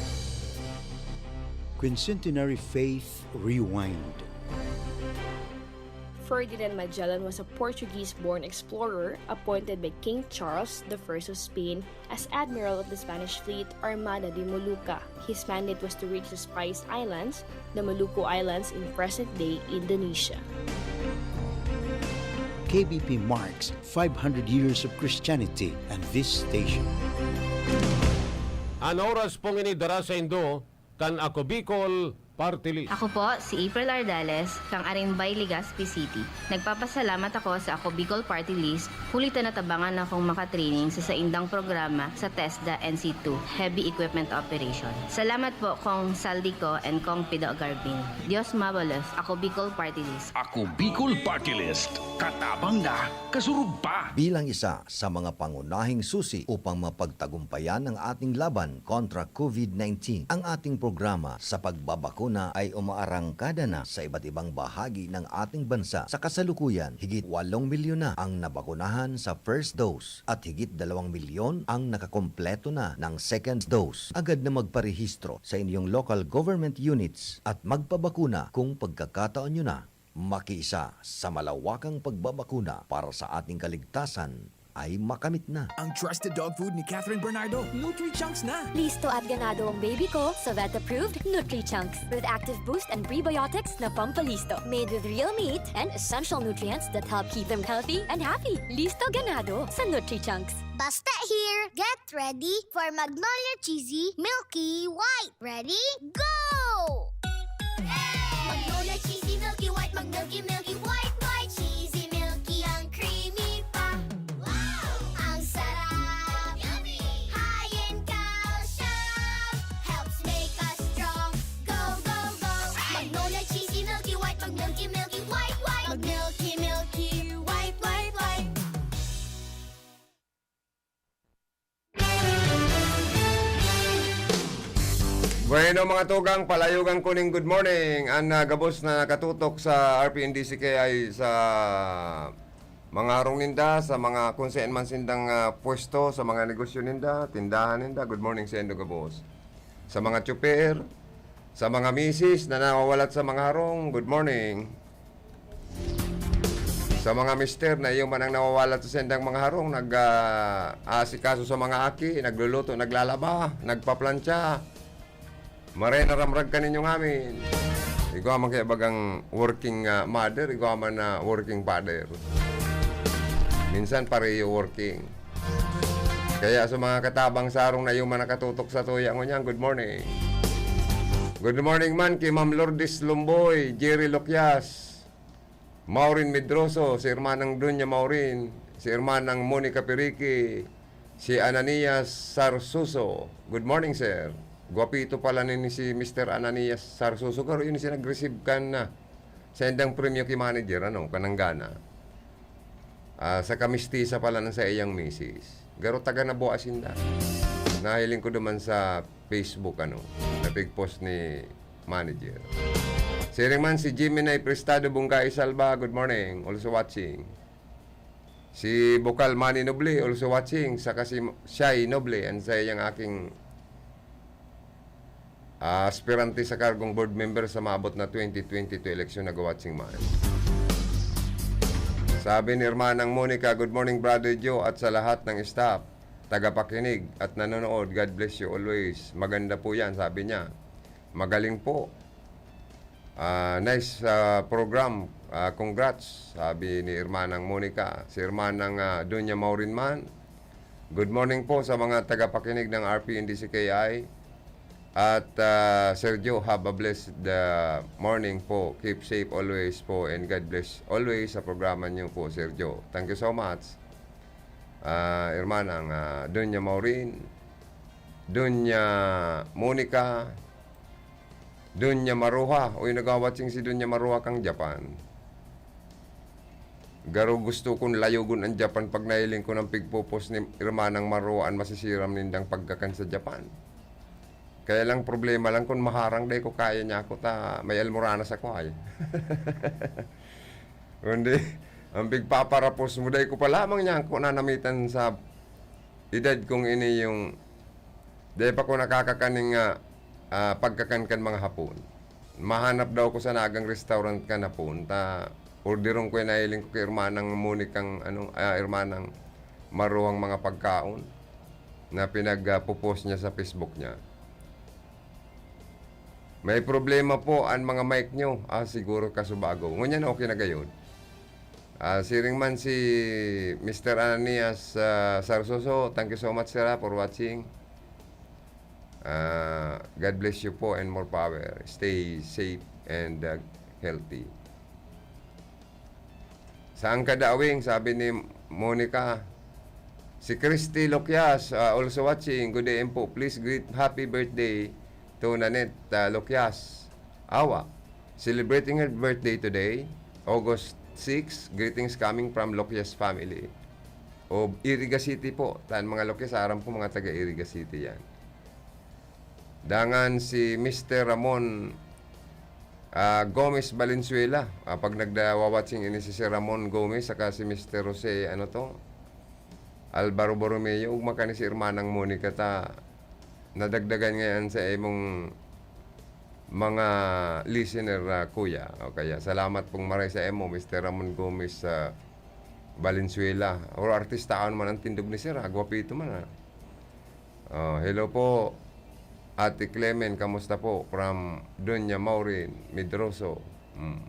Quincentenary Faith Rewind. Ferdinand Magellan was a Portuguese-born explorer appointed by King Charles the First of Spain as Admiral of the Spanish fleet, Armada de Molucca. His mandate was to reach the Spice Islands, the Maluku Islands in present-day Indonesia. K B P marks five hundred years of Christianity and this station. An oras pong ini dara saindo kan Ako Bicol Party List. Ako po si April Ardales, kan Arimbay, Legazpi City. Nagpapasalamat ako sa Ako Bicol Party List, huli ta natabangan akong makatraining sa saindang programa sa TESDA N C two, Heavy Equipment Operation. Salamat po, Kong Saldico and Kong Pido Garbin. Diyos mabalos, Ako Bicol Party List. Ako Bicol Party List, katabang na, kasurog pa. Bilang isa sa mga pangunahing susi upang mapagtagumpayan ang ating laban kontra COVID nineteen, ang ating programa sa pagbabakuna ay umaarangkada na sa iba't ibang bahagi ng ating bansa. Sa kasalukuyan, higit walong milyon na ang nabakunahan sa first dose at higit dalawang milyon ang nakakompleto na ng second dose. Agad na magparehistro sa inyong local government units at magpabakuna kung pagkakataon nyo na. Makiisa sa malawakang pagbabakuna para sa ating kaligtasan ay makamit na. Ang trusted dog food ni Catherine Bernardo, Nutri-Chunks na! Listo at ganado ang baby ko sa vet-approved Nutri-Chunks with active boost and prebiotics na pampalisto. Made with real meat and essential nutrients that help keep them healthy and happy. Listo ganado sa Nutri-Chunks. Basta here, get ready for Magnolia Cheesy Milky White. Ready? Go! Magnolia Cheesy Milky White, mag-milky, milky, white, white, cheesy, milky, ang creamy pa. Wow! Ang sarap! Yummy! High in calcium, helps make us strong. Go, go, go! Magnolia Cheesy Milky White, mag-milky, milky, white, white, mag-milky, milky, white, white, white. Bueno, mga tugang, palayogan ko ning good morning. An, ah, gabos na nakatutok sa R P N D C K ay sa Mga harong ninda, sa mga kung saan man sindang, ah, pwesto, sa mga negosyo ninda, tindahan ninda, good morning saindo gabos. Sa mga tsuper, sa mga misis na nawawalat sa mga harong, good morning. Sa mga mister na iyo man ang nawawalat sa sindang mga harong, nag, ah, aasikaso sa mga aki, nagluluto, naglalaba, nagpaplantsa, maray na ramrag ka ninyo ngamin. Igwa man kaya bagang working, ah, mother, igwa man na working father. Minsan pareho working. Kaya sa mga katabang sa harong na iyo man nakatutok sa tuya ngunyan, good morning. Good morning man kay Ma'am Lourdes Lumboy, Jerry Loquias, Maureen Medroso, si Hermanang Dunya Maureen, si Hermanang Monica Pirique, si Ananias Sarsuso. Good morning, sir. Gwapito pala ni si Mister Ananias Sarsuso, garo yun siya nag-receive kan, ah, sendang premyo ki manager, ano, kananggana. Ah, sa kamistisa pala ng sa iyang misis. Garo taga Nabua sinda. Nahiling ko duman sa Facebook, ano, napigpost ni manager. Siring man si Jimmy na Prestado Bungkay Salva, good morning. Also watching. Si Bukal Manny Noble, also watching. Saka si Shai Noble, ang sa iyang aking, ah, aspirante sa kargong board member sa maabot na twenty twenty-two eleksyon, nag-watching man. Sabi ni Hermanang Monica, "Good morning, Brother Joe, at sa lahat ng staff, tagapakinig, at nanonood. God bless you always." Maganda po yan, sabi niya. Magaling po. Ah, nice, ah, program. Ah, congrats, sabi ni Hermanang Monica. Si Hermanang, ah, Dunya Maureen man, "Good morning po sa mga tagapakinig ng R P N D C K I. At, ah, Sir Joe, have a blessed, ah, morning po. Keep safe always po and God bless always sa programa niyo po, Sir Joe." Thank you so much. Ah, Hermanang, ah, Dunya Maureen, Dunya Monica, Dunya Maruha. Uy, nagwawatching si Dunya Maruha kang Japan. Garo gusto kong layogon ang Japan pag nahiling ko ng pigpupos ni Hermanang Maruha an masisiram nindang pagkakan sa Japan. Kaya lang problema lang kung maharang, dai ko kaya niya ako ta may almoranas ako ay. Kundi, ang pigpaparapos mo, dai ko pa lamang niya ako nanamitan sa edad kong ini yung dai pa ko nakakakaning, ah, ah, pagkakan kan mga Hapon. Mahanap daw ko sa nagang restaurant kan Hapon, ta orderon ko yung nahiling ko kay Hermanang Monicang, ano, ah, Hermanang Maruhang mga pagkaon na pinag, ah, popost niya sa Facebook niya. "May problema po an mga mic nyo." Ah, siguro kasubago. Ngunyan okay na gayod. Ah, siring man si Mister Ananias, ah, Sarsoso, thank you so much, sir, ah, for watching. Ah, God bless you po and more power. Stay safe and, ah, healthy. Saan ka, Dawing? Sabi ni Monica. Si Christy Loquias, ah, also watching. "Good A M po. Please greet happy birthday to Nanette, ah, Loquias." Awa. Celebrating her birthday today, August six. Greetings coming from Loquias family. O, Iriga City po. Tan mga Loquias, aram po mga taga Iriga City yan. Dangan si Mister Ramon, ah, Gomez Valenzuela. Ah, pag nagda-, wawatching ini si Sir Ramon Gomez, saka si Mister Jose, ano to? Alvaro Borromeo, ugma ka ni si Hermanang Monica ta nadagdagan ngayon sa imong mga listener, ah, kuya. O kaya, salamat pong maray sa imo, Mister Ramon Gomez, sa Valenzuela. Or artistahan man ang tindog ni Sir, ah. Gwapito man, ah. Oh, hello po, Ate Clement, kamusta po? From Doña Maureen Medroso. Mm.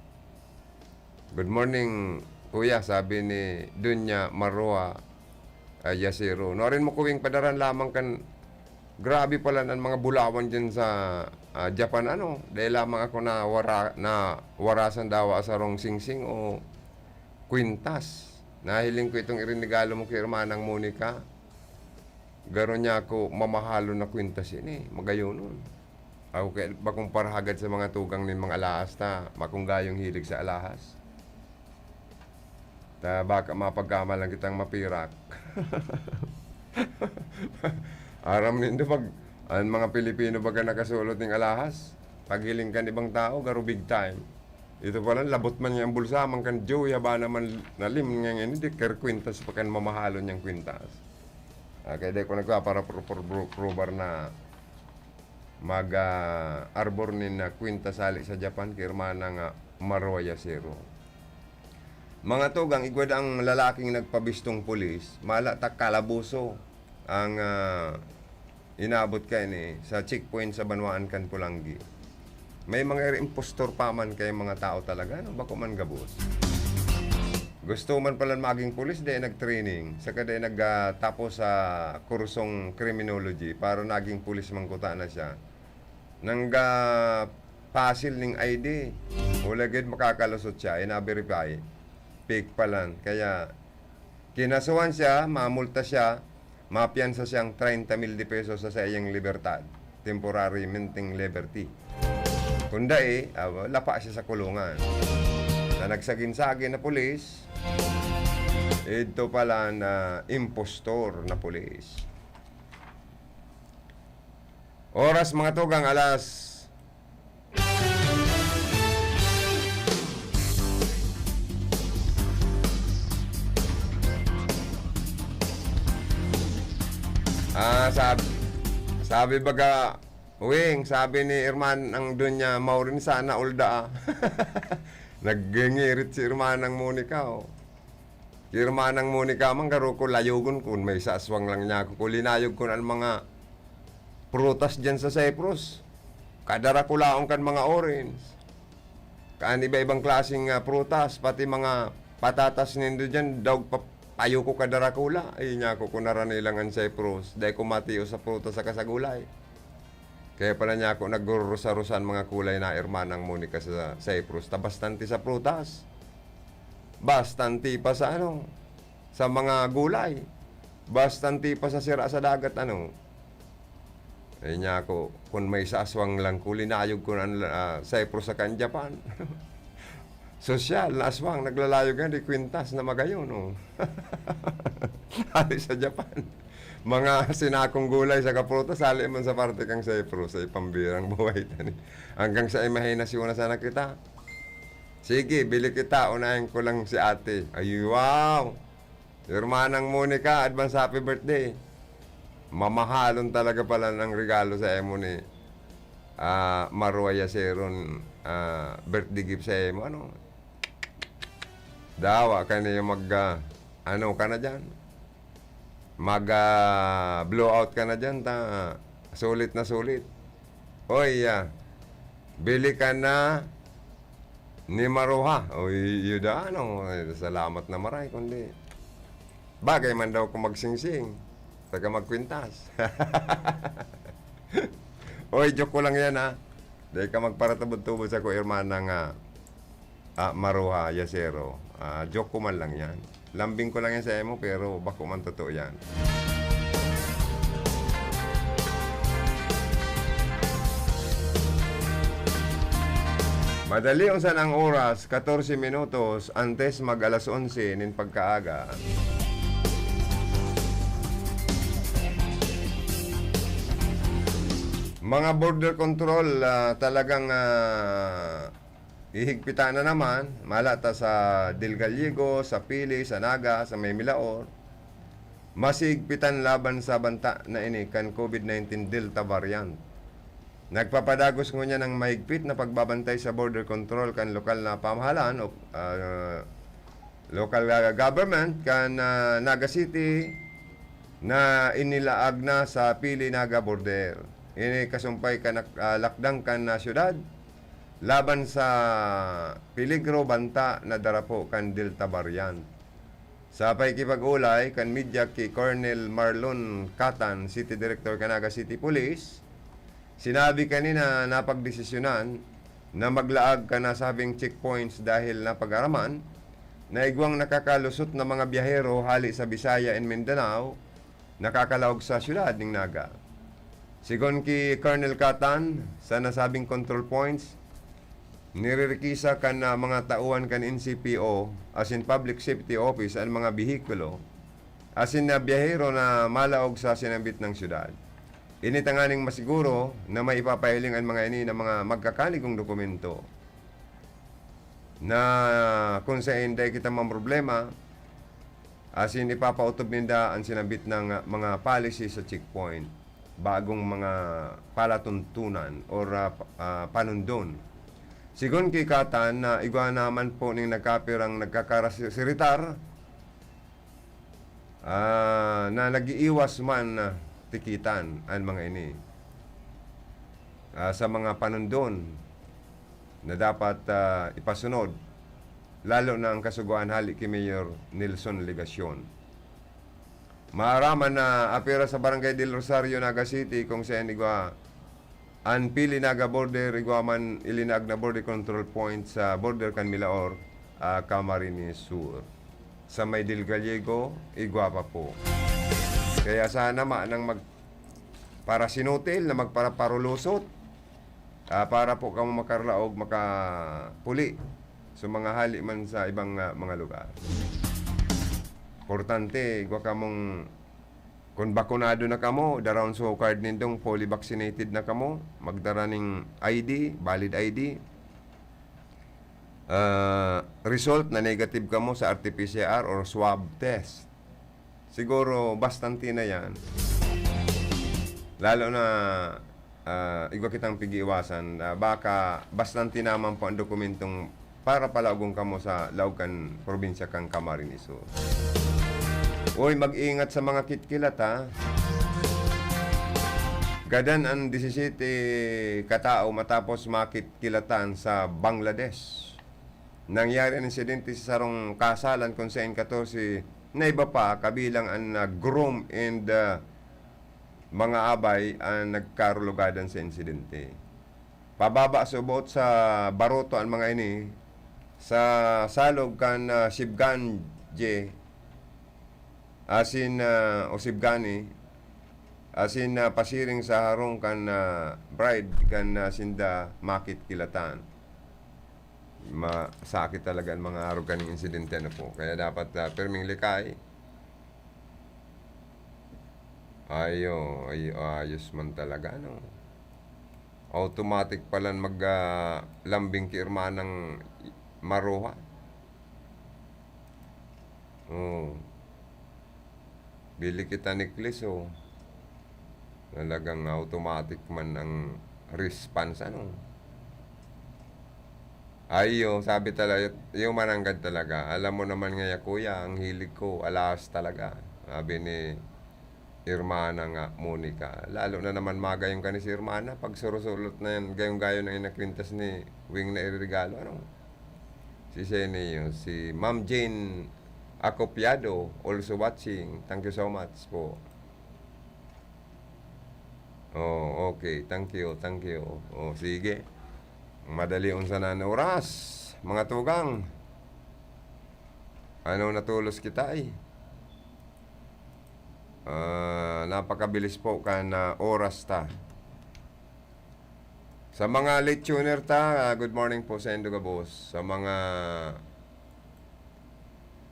"Good morning, kuya," sabi ni Doña Maroa, ah, Yasiro. "Nuarin mo kuwing padaran lamang kan, grabe pala an mga bulawan diyan sa, ah, Japan, ano? Dai lamang ako nawara-, nawarasan dawa sarong singsing o kwintas. Nahiling ko itong irinegalo mo ki Hermanang Monica. Garo niya ako mamahalon na kwintas ini, magayonon." Ako kaya bakong parahagad sa mga tugang nin mga alahas ta, makong gayong hilig sa alahas. Ta baka mapagkamalan kitang mapirak. Aram nindo pag an mga Pilipino baga nakasulot ning alahas, paghiling kan ibang tao, garo big time. Ito pala, labot man niyang bulsa, man kan Joey, haba naman nalim niya ngayon, hindi, kaya kwintas pa kan mamahalon niyang kwintas. Ah, kaya di ko nagpa-, para pro-, pro-, pro-, probar na mag, ah, arbor nin, ah, kwintas hali sa Japan, kay Hermana nga Maroya Zero. Mga tugang, igwa ang lalaking nagpabistong pulis, mala ta kalabuso ang, ah, inabot kaini sa checkpoint sa banwaan kan Polangui. May mga impostor pa man kay mga tao talaga, no? Bako man gabos. Gusto man pala maging pulis, di nag-training. Saka di nag, ah, tapos sa kursong criminology para naging pulis man kuta na siya. Nangga pasil ning I D. Wala gid makakalusot siya, ina-verify. Fake pa lang. Kaya, kinasuhan siya, mamulta siya, mapiyansa siyang treinta mil de pesos sa saiyang libertad, temporary menting liberty. Kung dai, ah, lapa siya sa kulungan. Na nagsagin-sagin na pulis, idto pala na impostor na pulis. Oras, mga tugang, alas Ah, sab-, sabi baga, Wing, sabi ni Herman ang Dunya, "Maureen sana ulda, ah." Nagngirit si Hermanang Monica, oh. Si Hermanang Monica man, garo ko layogon kun may sa aswang lang niya ako. Kung linayog ko na ang mga prutas dyan sa Cyprus, kadarakulaon kan mga orange. Kan iba-ibang klaseng, ah, prutas, pati mga patatas nindo dyan, daog pa, payo ko kadarakula. Ay, niya ako, kung naranilang an Cyprus, dai ko matiyo sa prutas saka sa gulay. Kaya pala niya ako nagrurusa-rusa an mga kulay na Hermanang Monica sa Cyprus. Ta bastante sa prutas. Bastante pa sa ano, sa mga gulay. Bastante pa sa sira sa dagat, ano. Ay niya ako, kun may sa aswang lang ko, linayog ko na an, ah, Cyprus saka an Japan. Sosyal na aswang, naglalayog yan, di kwintas na magayon, oh. Hali sa Japan. Mga sinakong gulay saka prutas, hali man sa parte kang Cyprus, ay pambirang buhay tani. Hanggang sa imahinasyon na sana kita. Sige, bili kita, unahin ko lang si ate. Ay, wow! Hermanang Monica, advance happy birthday. Mamahalon talaga pala ng regalo sa imo ni, ah, Maroya Seron, ah, birthday gift sa imo, ano? Dawa ka niya mag, ah, ano ka na dyan? Mag, ah, blow out ka na dyan, ta sulit na sulit. Oy, ah, bili ka na ni Maruha. Oy, yun da, ano, eh, salamat na maray, kundi bagay man daw kung magsingsing, taga magkwintas. Oy, joke ko lang yan, ha. Dahil ka magparatubod-tubod sa ko, hermana nga, ah, Maruha, Yasero. Ah, joke ko man lang yan. Lambing ko lang yan sa emo, pero bako man totoo yan. Madali unsan ang oras, katorse minutos antes mag alas onse nin pagkaaga. Mga border control, ah, talagang, ah, hihigpitan na naman, mala ta sa Del Gallego, sa Pili, sa Naga, sa may Milaor, mas hihigpitan laban sa banta na ini kan COVID nineteen Delta variant. Nagpapadagos ngunyan ang mahigpit na pagbabantay sa border control kan lokal na pamahalaan o, ah, local, ah, government kan, ah, Naga City na inilaag na sa Pili Naga border. Ini kasumpay kan, ah, lakdang kan, ah, syudad laban sa peligro banta na darapo kan Delta variant. Sa pakikipag-olay kan media ki Colonel Marlon Catan, City Director kan Naga City Police, sinabi kanina na pagdesisyonan na maglaag kan nasabing checkpoints dahil napag-araman na igwang nakakalusot na mga biyahero hali sa Bisaya and Mindanao nakakalaog sa syudad ning Naga. Sigon ki Colonel Catan, sa nasabing control points, niririkiza kan, ah, mga tauhan kan N C P O, asin Public Safety Office, an mga behikulo, asin na biyahero na malaog sa sinambit na syudad. Ini tanganing masiguro na maipapahiling an mga ini na mga magkakanigong dokumento. na kung saen dai kita mamroblema, asin ipapaotob ninda an sinambit na mga policy sa checkpoint, bagong mga palatuntunan or, ah, pa-, ah, panundon. Sigon ki Katan na igwa naman po ning nagkapirang nagkakarasiritar, ah, na nag-iiwas man, ah, tikitan an mga ini, ah, sa mga panundon na dapat, ah, ipasunod, lalo na ang kasugoan hali ki Mayor Nelson Legacion. Maaraman na apira sa Barangay Del Rosario, Naga City, kung saen igwa an Pili Naga border, igwa man ilinag na border control point sa border kan Milaor, ah, Camarines Sur. Sa may Del Gallego, igwa pa po. Kaya sana manang mag-, para sinutil na magparaparulusot, ah, para po kamo makarlaog, makapuli sa mga hali man sa ibang, ah, mga lugar. Importante, igwa kamong Kun bakunado na kamo, daraon so card nindong fully vaccinated na kamo, magdara ning I D, valid I D. Ah, result na negative kamo sa R T P C R or swab test. Siguro, bastante na yan. Lalo na, ah, igwa kitang pig-iiwasan. Ah, baka bastante naman po ang dokumentong para palaogon kamo sa laog kan probinsya kan Camarines Sur. Uy, mag-ingat sa mga kitkilat, ha? Gadan an disisete katao matapos makitkilatan sa Bangladesh. Nangyari an insidente sa sarong kasalan kun saen katorse na iba pa, kabilang an, ah, groom and, ah, mga abay, an nagkarulugadan sa insidente. Pababa subot sa baroto an mga ini, sa salog kan, ah, Sibganje, asin, ah, o Sibgani, asin, ah, pasiring sa harong kan, ah, bride kan, ah, sinda makitkilatan. Masakit talaga an mga arog kaning insidente, ano po. Kaya dapat, ah, pirming likay. Ayo, ay, ayos man talaga, no? Automatic palan mag, ah, lambing ki Hermanang Maruha. Oh. Bili kita necklace, oh. Talagang automatic man ang response, ano? Ay, oh, sabi talaga, yung mananggad talaga. Alam mo naman nga, ya, kuya, ang hilig ko, alahas talaga. Sabi ni Hermana nga, Monica. Lalo na naman magayong ka ni si Hermana. Pag surusulot na yan, gayong-gayo na inakwintas ni Wing na iririgalo. Ano? Si Senio, si Ma'am Jane Acopiado, also watching. Thank you so much po. Oh, okay. Thank you, thank you. Oh, sige. Madali unsa na an oras, mga tugang. Ano, natulos kita, eh. Ah, napakabilis po kan, ah, oras ta. Sa mga late tuner ta, ah, good morning po saindo gabos. Sa mga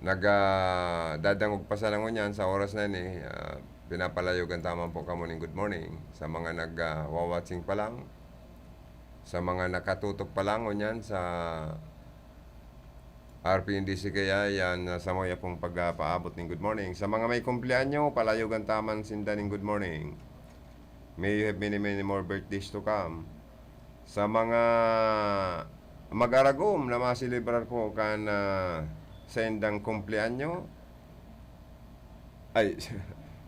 nag, ah, dadangog pa sana ngunyan sa oras na ini, ah, pinapalayogan ta man po kamo ning good morning. Sa mga nag, ah, wa-watching pa lang, sa mga nakatutok pa lang ngunyan sa R P N D C kaya yan, ah, sa mga pong pagpaabot ning good morning. Sa mga may kumpleanyo, palayogan ta man sinda ning good morning. May you have many, many more birthdays to come. Sa mga mag-aragom na maselebrar po kan, ah, saindang kumpleanyo, ay,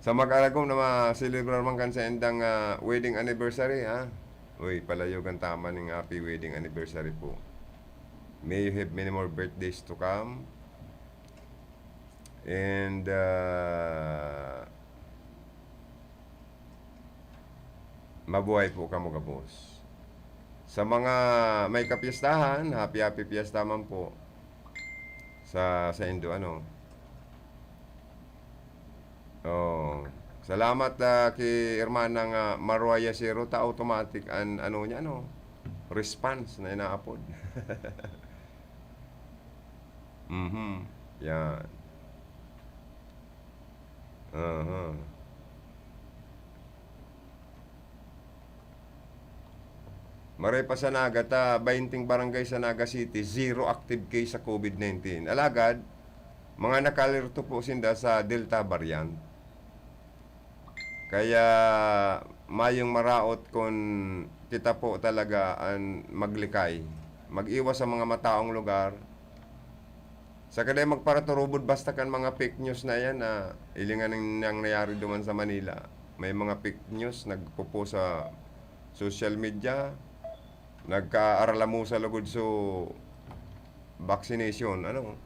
sa mag-aragom na maselebrar man kan saindang, ah, wedding anniversary, ha? Uy, palayogan ta man ning happy wedding anniversary po. May you have many more birthdays to come. And, ah, mabuhay po kamo gabos. Sa mga may kapiestahan, happy, happy fiesta man po sa, saindo, ano. Oh, salamat, ah, ki Hermana nga Maruaya Siro ta automatic an ano niya, no? Response na inaapod. Mhm. Yan. Aha. Maray pa sa Naga, ta bainting barangay sa Naga City, zero active case sa COVID nineteen. Alagad, mga nakalerto po sinda sa Delta variant. Kaya mayong maraot kun kita po talaga an maglikay. Mag-iwas sa mga mataong lugar. Saka dai magparaturubod basta kan mga fake news na yan na ilingan nin niyang nayari duman sa Manila. May mga fake news nagpopost sa social media, nagkaaralamusa lugod so vaccination, ano?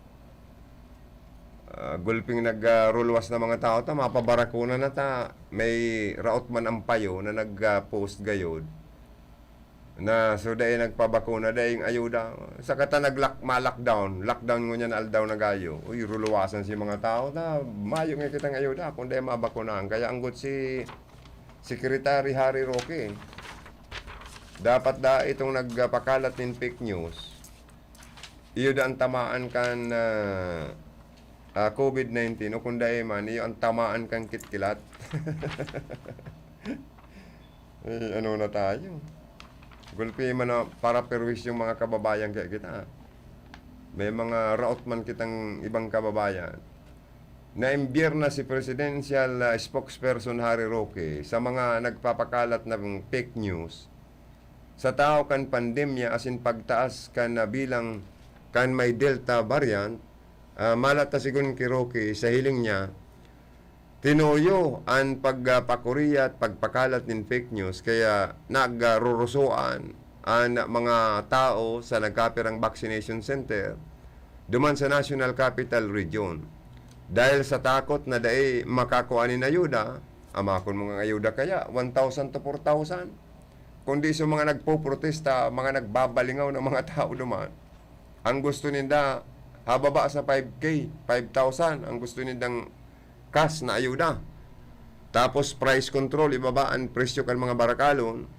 Ah, gulping nag, ah, ruluwas na mga tao ta, mapabarakuna na ta, may raot man ang payo na nag, ah, post gayod na so dai nagpabakuna, daing ayuda. Saka ta nag-lock-, ma-lockdown, lockdown ngunyan aldaw na gayo. Uy, ruluwasan si mga tao ta, mayo nga kitang ayuda kung dai mabakunahan. Kaya anggot si Secretary Harry Roque, dapat da itong nagpakalat nin fake news, iyo da ang tamaan kan, ah, ah, COVID nineteen o kung dai man, iyo ang tamaan kan kitkilat. Eh, ano na tayo? Gulpi man na para perwis yung mga kababayan kaya kita. May mga raot man kitang ibang kababayan. Naimbyer na si Presidential, ah, Spokesperson Harry Roque sa mga nagpapakalat ng fake news sa tao kan pandemya asin pagtaas kan, ah, bilang kan may Delta variant. Ah, mala ta sigon ki Roque sa hiling niya, tinuyo an pagpakuriya at pagpakalat nin fake news kaya nagrurusoan an mga tao sa nagkapirang vaccination center duman sa National Capital Region. Dahil sa takot na dai makakua nin ayuda, amakon mo nga ayuda kaya, one thousand to four thousand. Kundi sa mga nagpoprotesta, mga nagbabalingaw ng mga tao duman, ang gusto ninda, hababa sa five K, five thousand, ang gusto nindang cash na ayuda. Tapos price control, ibaba ang presyo kan mga barakalon.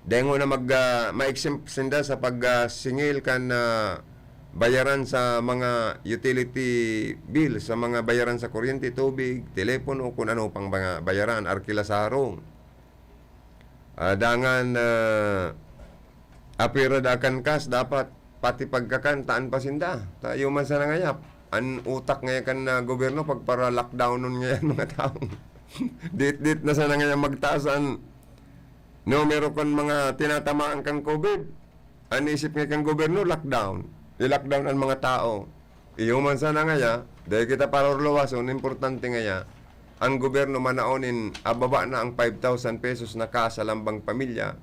Dengo na mag, ah, ma-exempt sinda sa pag, ah, singil kan, ah, bayaran sa mga utility bill, sa mga bayaran sa kuryente, tubig, telepono, kung ano pang mga bayaran, arkila sa harong. Ah, dangan, ah, apira da kan kas, dapat pati pagkakan, taan pa sinda. Ta iyo man sana ngaya, an utak ngaya kan, ah, gobyerno, pagpara-lockdownon ngaya an mga tawo. Dit-dit na sana ngaya magtaas an numero kan mga tinatamaan kan COVID. An isip nga kan gobyerno, lockdown. I-lockdown an mga tao. Iyo man sana ngaya, dai kita parurluwason, importante ngaya, ang gobyerno manaon nin ababa na ang five thousand pesos na kas sa lambang pamilya,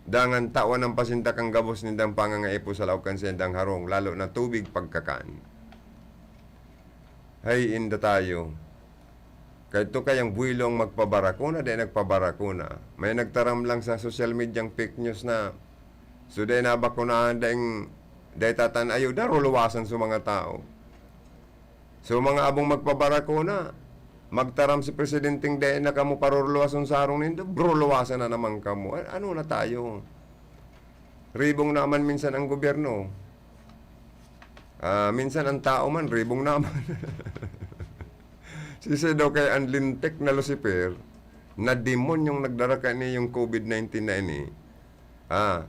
dangan tawan an pasinda kan gabos nindang pangangaipo sa laog kan saindang harong, lalo na tubig, pagkakan. Hay, inda tayo. Kadto kayang buwilong magpabarakuna, dai nagpabarakuna. May nagtaram lang sa social media ang fake news na, so, dai nabakunahan, daing, dai tatan ayuda, ruluwasan sa mga tao. So, mga abong magpabarakuna, magtaram si presidenteng dai na kamo paruruluwason sa harong nindo, bruluwasan na naman kamo. A-, ano na tayo? Ribong naman minsan ang gobyerno. Ah, minsan ang tao man, ribong naman. Sisay daw kaya an lintik na Lucifer, na demonyong nagdara kaniyang COVID nineteen na ini? Ah,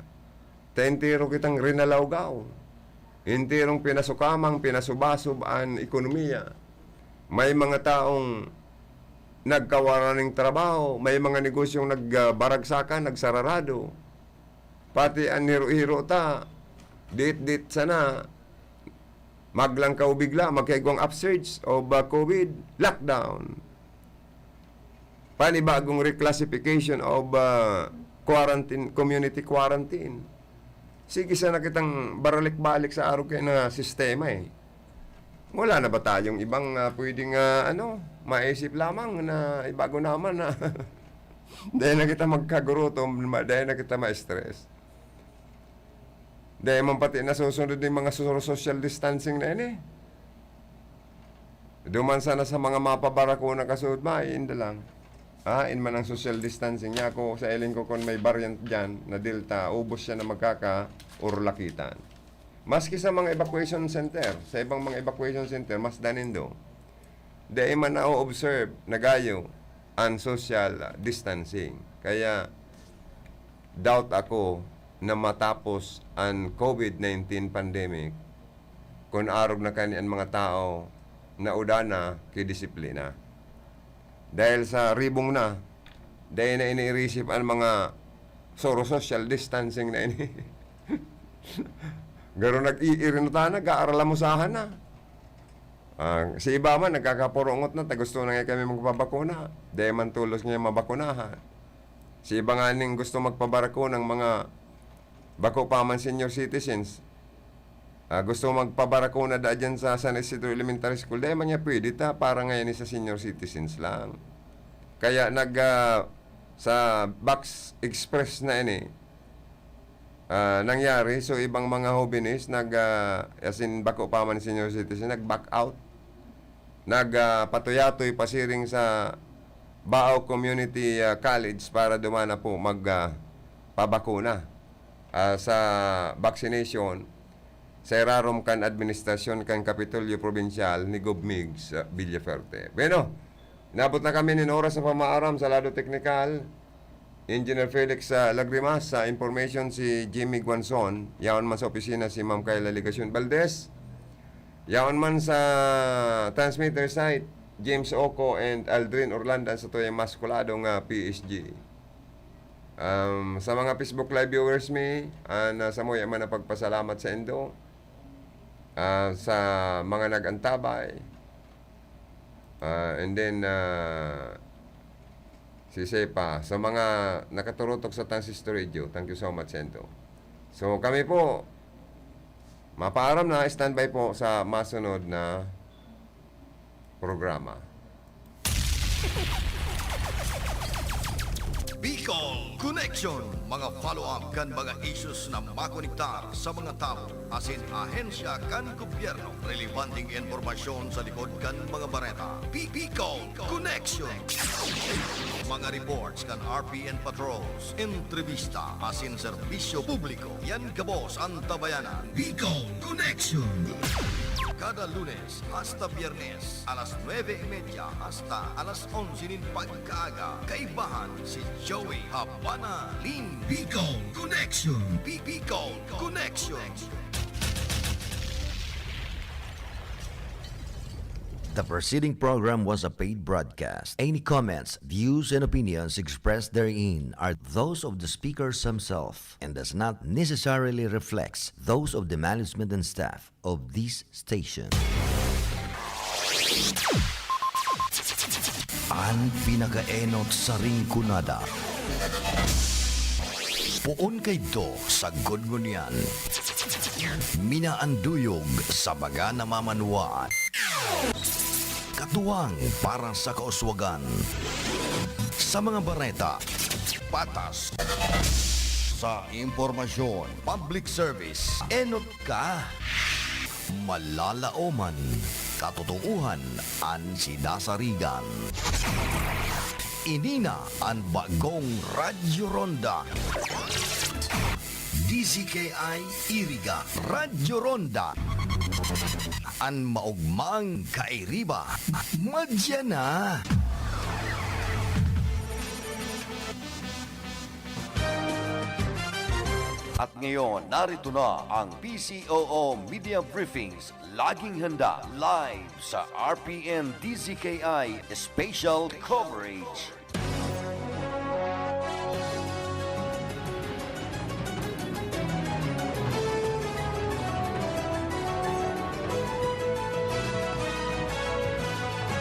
ta entero kitang rinalawgaw. Enterong pinasukamang, pinasubasob an ekonomiya. May mga taong nagkawaran nin trabaho, may mga negosyong nag, ah, baragsakan, nagsararado. Pati an hiro-hiro ta, dit-dit sana, maglangkaw bigla, magkaigwang upsurge of, ah, COVID, lockdown. Panibagong reclassification of, ah, quarantine, community quarantine. Sige sana kitang baralik-balik sa arog kaya na sistema, eh. Wala na ba tayong ibang, ah, pwedeng, ah, ano, maisip lamang na ibago naman na dai na kita magkagurutom, ma-, dai na kita ma-stress? Dai man pati nasusunod ning mga so-, social distancing na ini. Duman sana sa mga mapabarakuna kasuod, mainda lang. Ah, in man ang social distancing niya. Ako, sa iling ko, kung may variant dyan na Delta, ubos siya na magkakaurlakitan. Maski sa mga evacuation center, sa ibang mga evacuation center, mas danindo. Dai man na-o-observe na gayo ang social distancing. Kaya, doubt ako na matapos an COVID nineteen pandemic kun arog na kani an mga tao na uda na ki disiplina. Dahil sa ribong na, dai na ini-irisip an mga soro social distancing na ini. Garo nag-iiri na ta, nag-aaralamusahan na. Ah, si iba man, nagkakapurongot na, ta gusto na nga kami magpabakuna. Dai man tolos nga mabakunahan. Si iba nga ning gusto magpabarakuna ng mga bako pa man senior citizens, ah, gusto magpabarakuna da dyan sa San Isidro Elementary School, dai man niya pwede ta, para ngayon sa senior citizens lang. Kaya nag, ah, sa Box Express na ini, ah, nangyari. So, ibang mga hobenes nag, ah, as in, bako pa man senior citizen, nag-back out. Nag, ah, patuyatoy pasiring sa Baao Community, ah, College para dumana po mag, ah, pabakuna, ah, sa vaccination sa irarom kan administrasyon kan Kapitolyo Probinsyal ni Gob Migs, ah, Villafuerte. Bueno, inabot na kami nin oras sa pamaaram sa lado teknikal. Engineer Felix, ah, Lagrimas, sa information si Jimmy Guanzon, yaon man sa opisina si Ma'am Kayla Legacion Valdez, yaon man sa transmitter site, James Oco and Aldrin Orlando, sa tuyang maskulado nga P S G. Um, sa mga Facebook Live viewers mi, ah, na samuya man ang pagpasalamat sa indo, ah, sa mga nag-antabay. Ah, and then, ah, si Sepa, sa mga nakaturutok sa Transistor Radio, thank you so much, Sendo. So, kami po, mapaaram na, standby po sa masunod na programa. Bicol Connection, mga follow-up kan mga issues na makonektar sa mga tawo asin ahensya kan gobyerno. Relebanteng impormasyon sa likod kan mga bareta. Bi- Bicol Connection. Mga reports kan R P N patrols, entrevista asin serbisyo publiko. Yan gabos an tabayanan. Bicol Connection. Kada Lunes hasta Biyernes, alas nuebe y media hasta alas onse nin pagkaaga, kaibahan si Joey Habana Lim. Bicol Connection. Bi- Bicol Connection. The preceding program was a paid broadcast. Any comments, views, and opinions expressed therein are those of the speakers himself and does not necessarily reflect those of the management and staff of this station. An pinakaenot sa Rinconada. Poon kaidto sagkod ngunyan. Minaanduyog sa baga na mamanwaan. Katuwang para sa kauswagan. Sa mga bareta, patas. Sa impormasyon, public service, enot ka. Malalaoman, katotoohan an sidasarigan. Ini na an bagong Radyo Ronda. D Z K I Iriga, Radyo Ronda. An maogmang kairiba, madya na. At ngayon, narito na ang P C O O Media Briefings. Laging handa, live sa R P N D Z K I Special Coverage.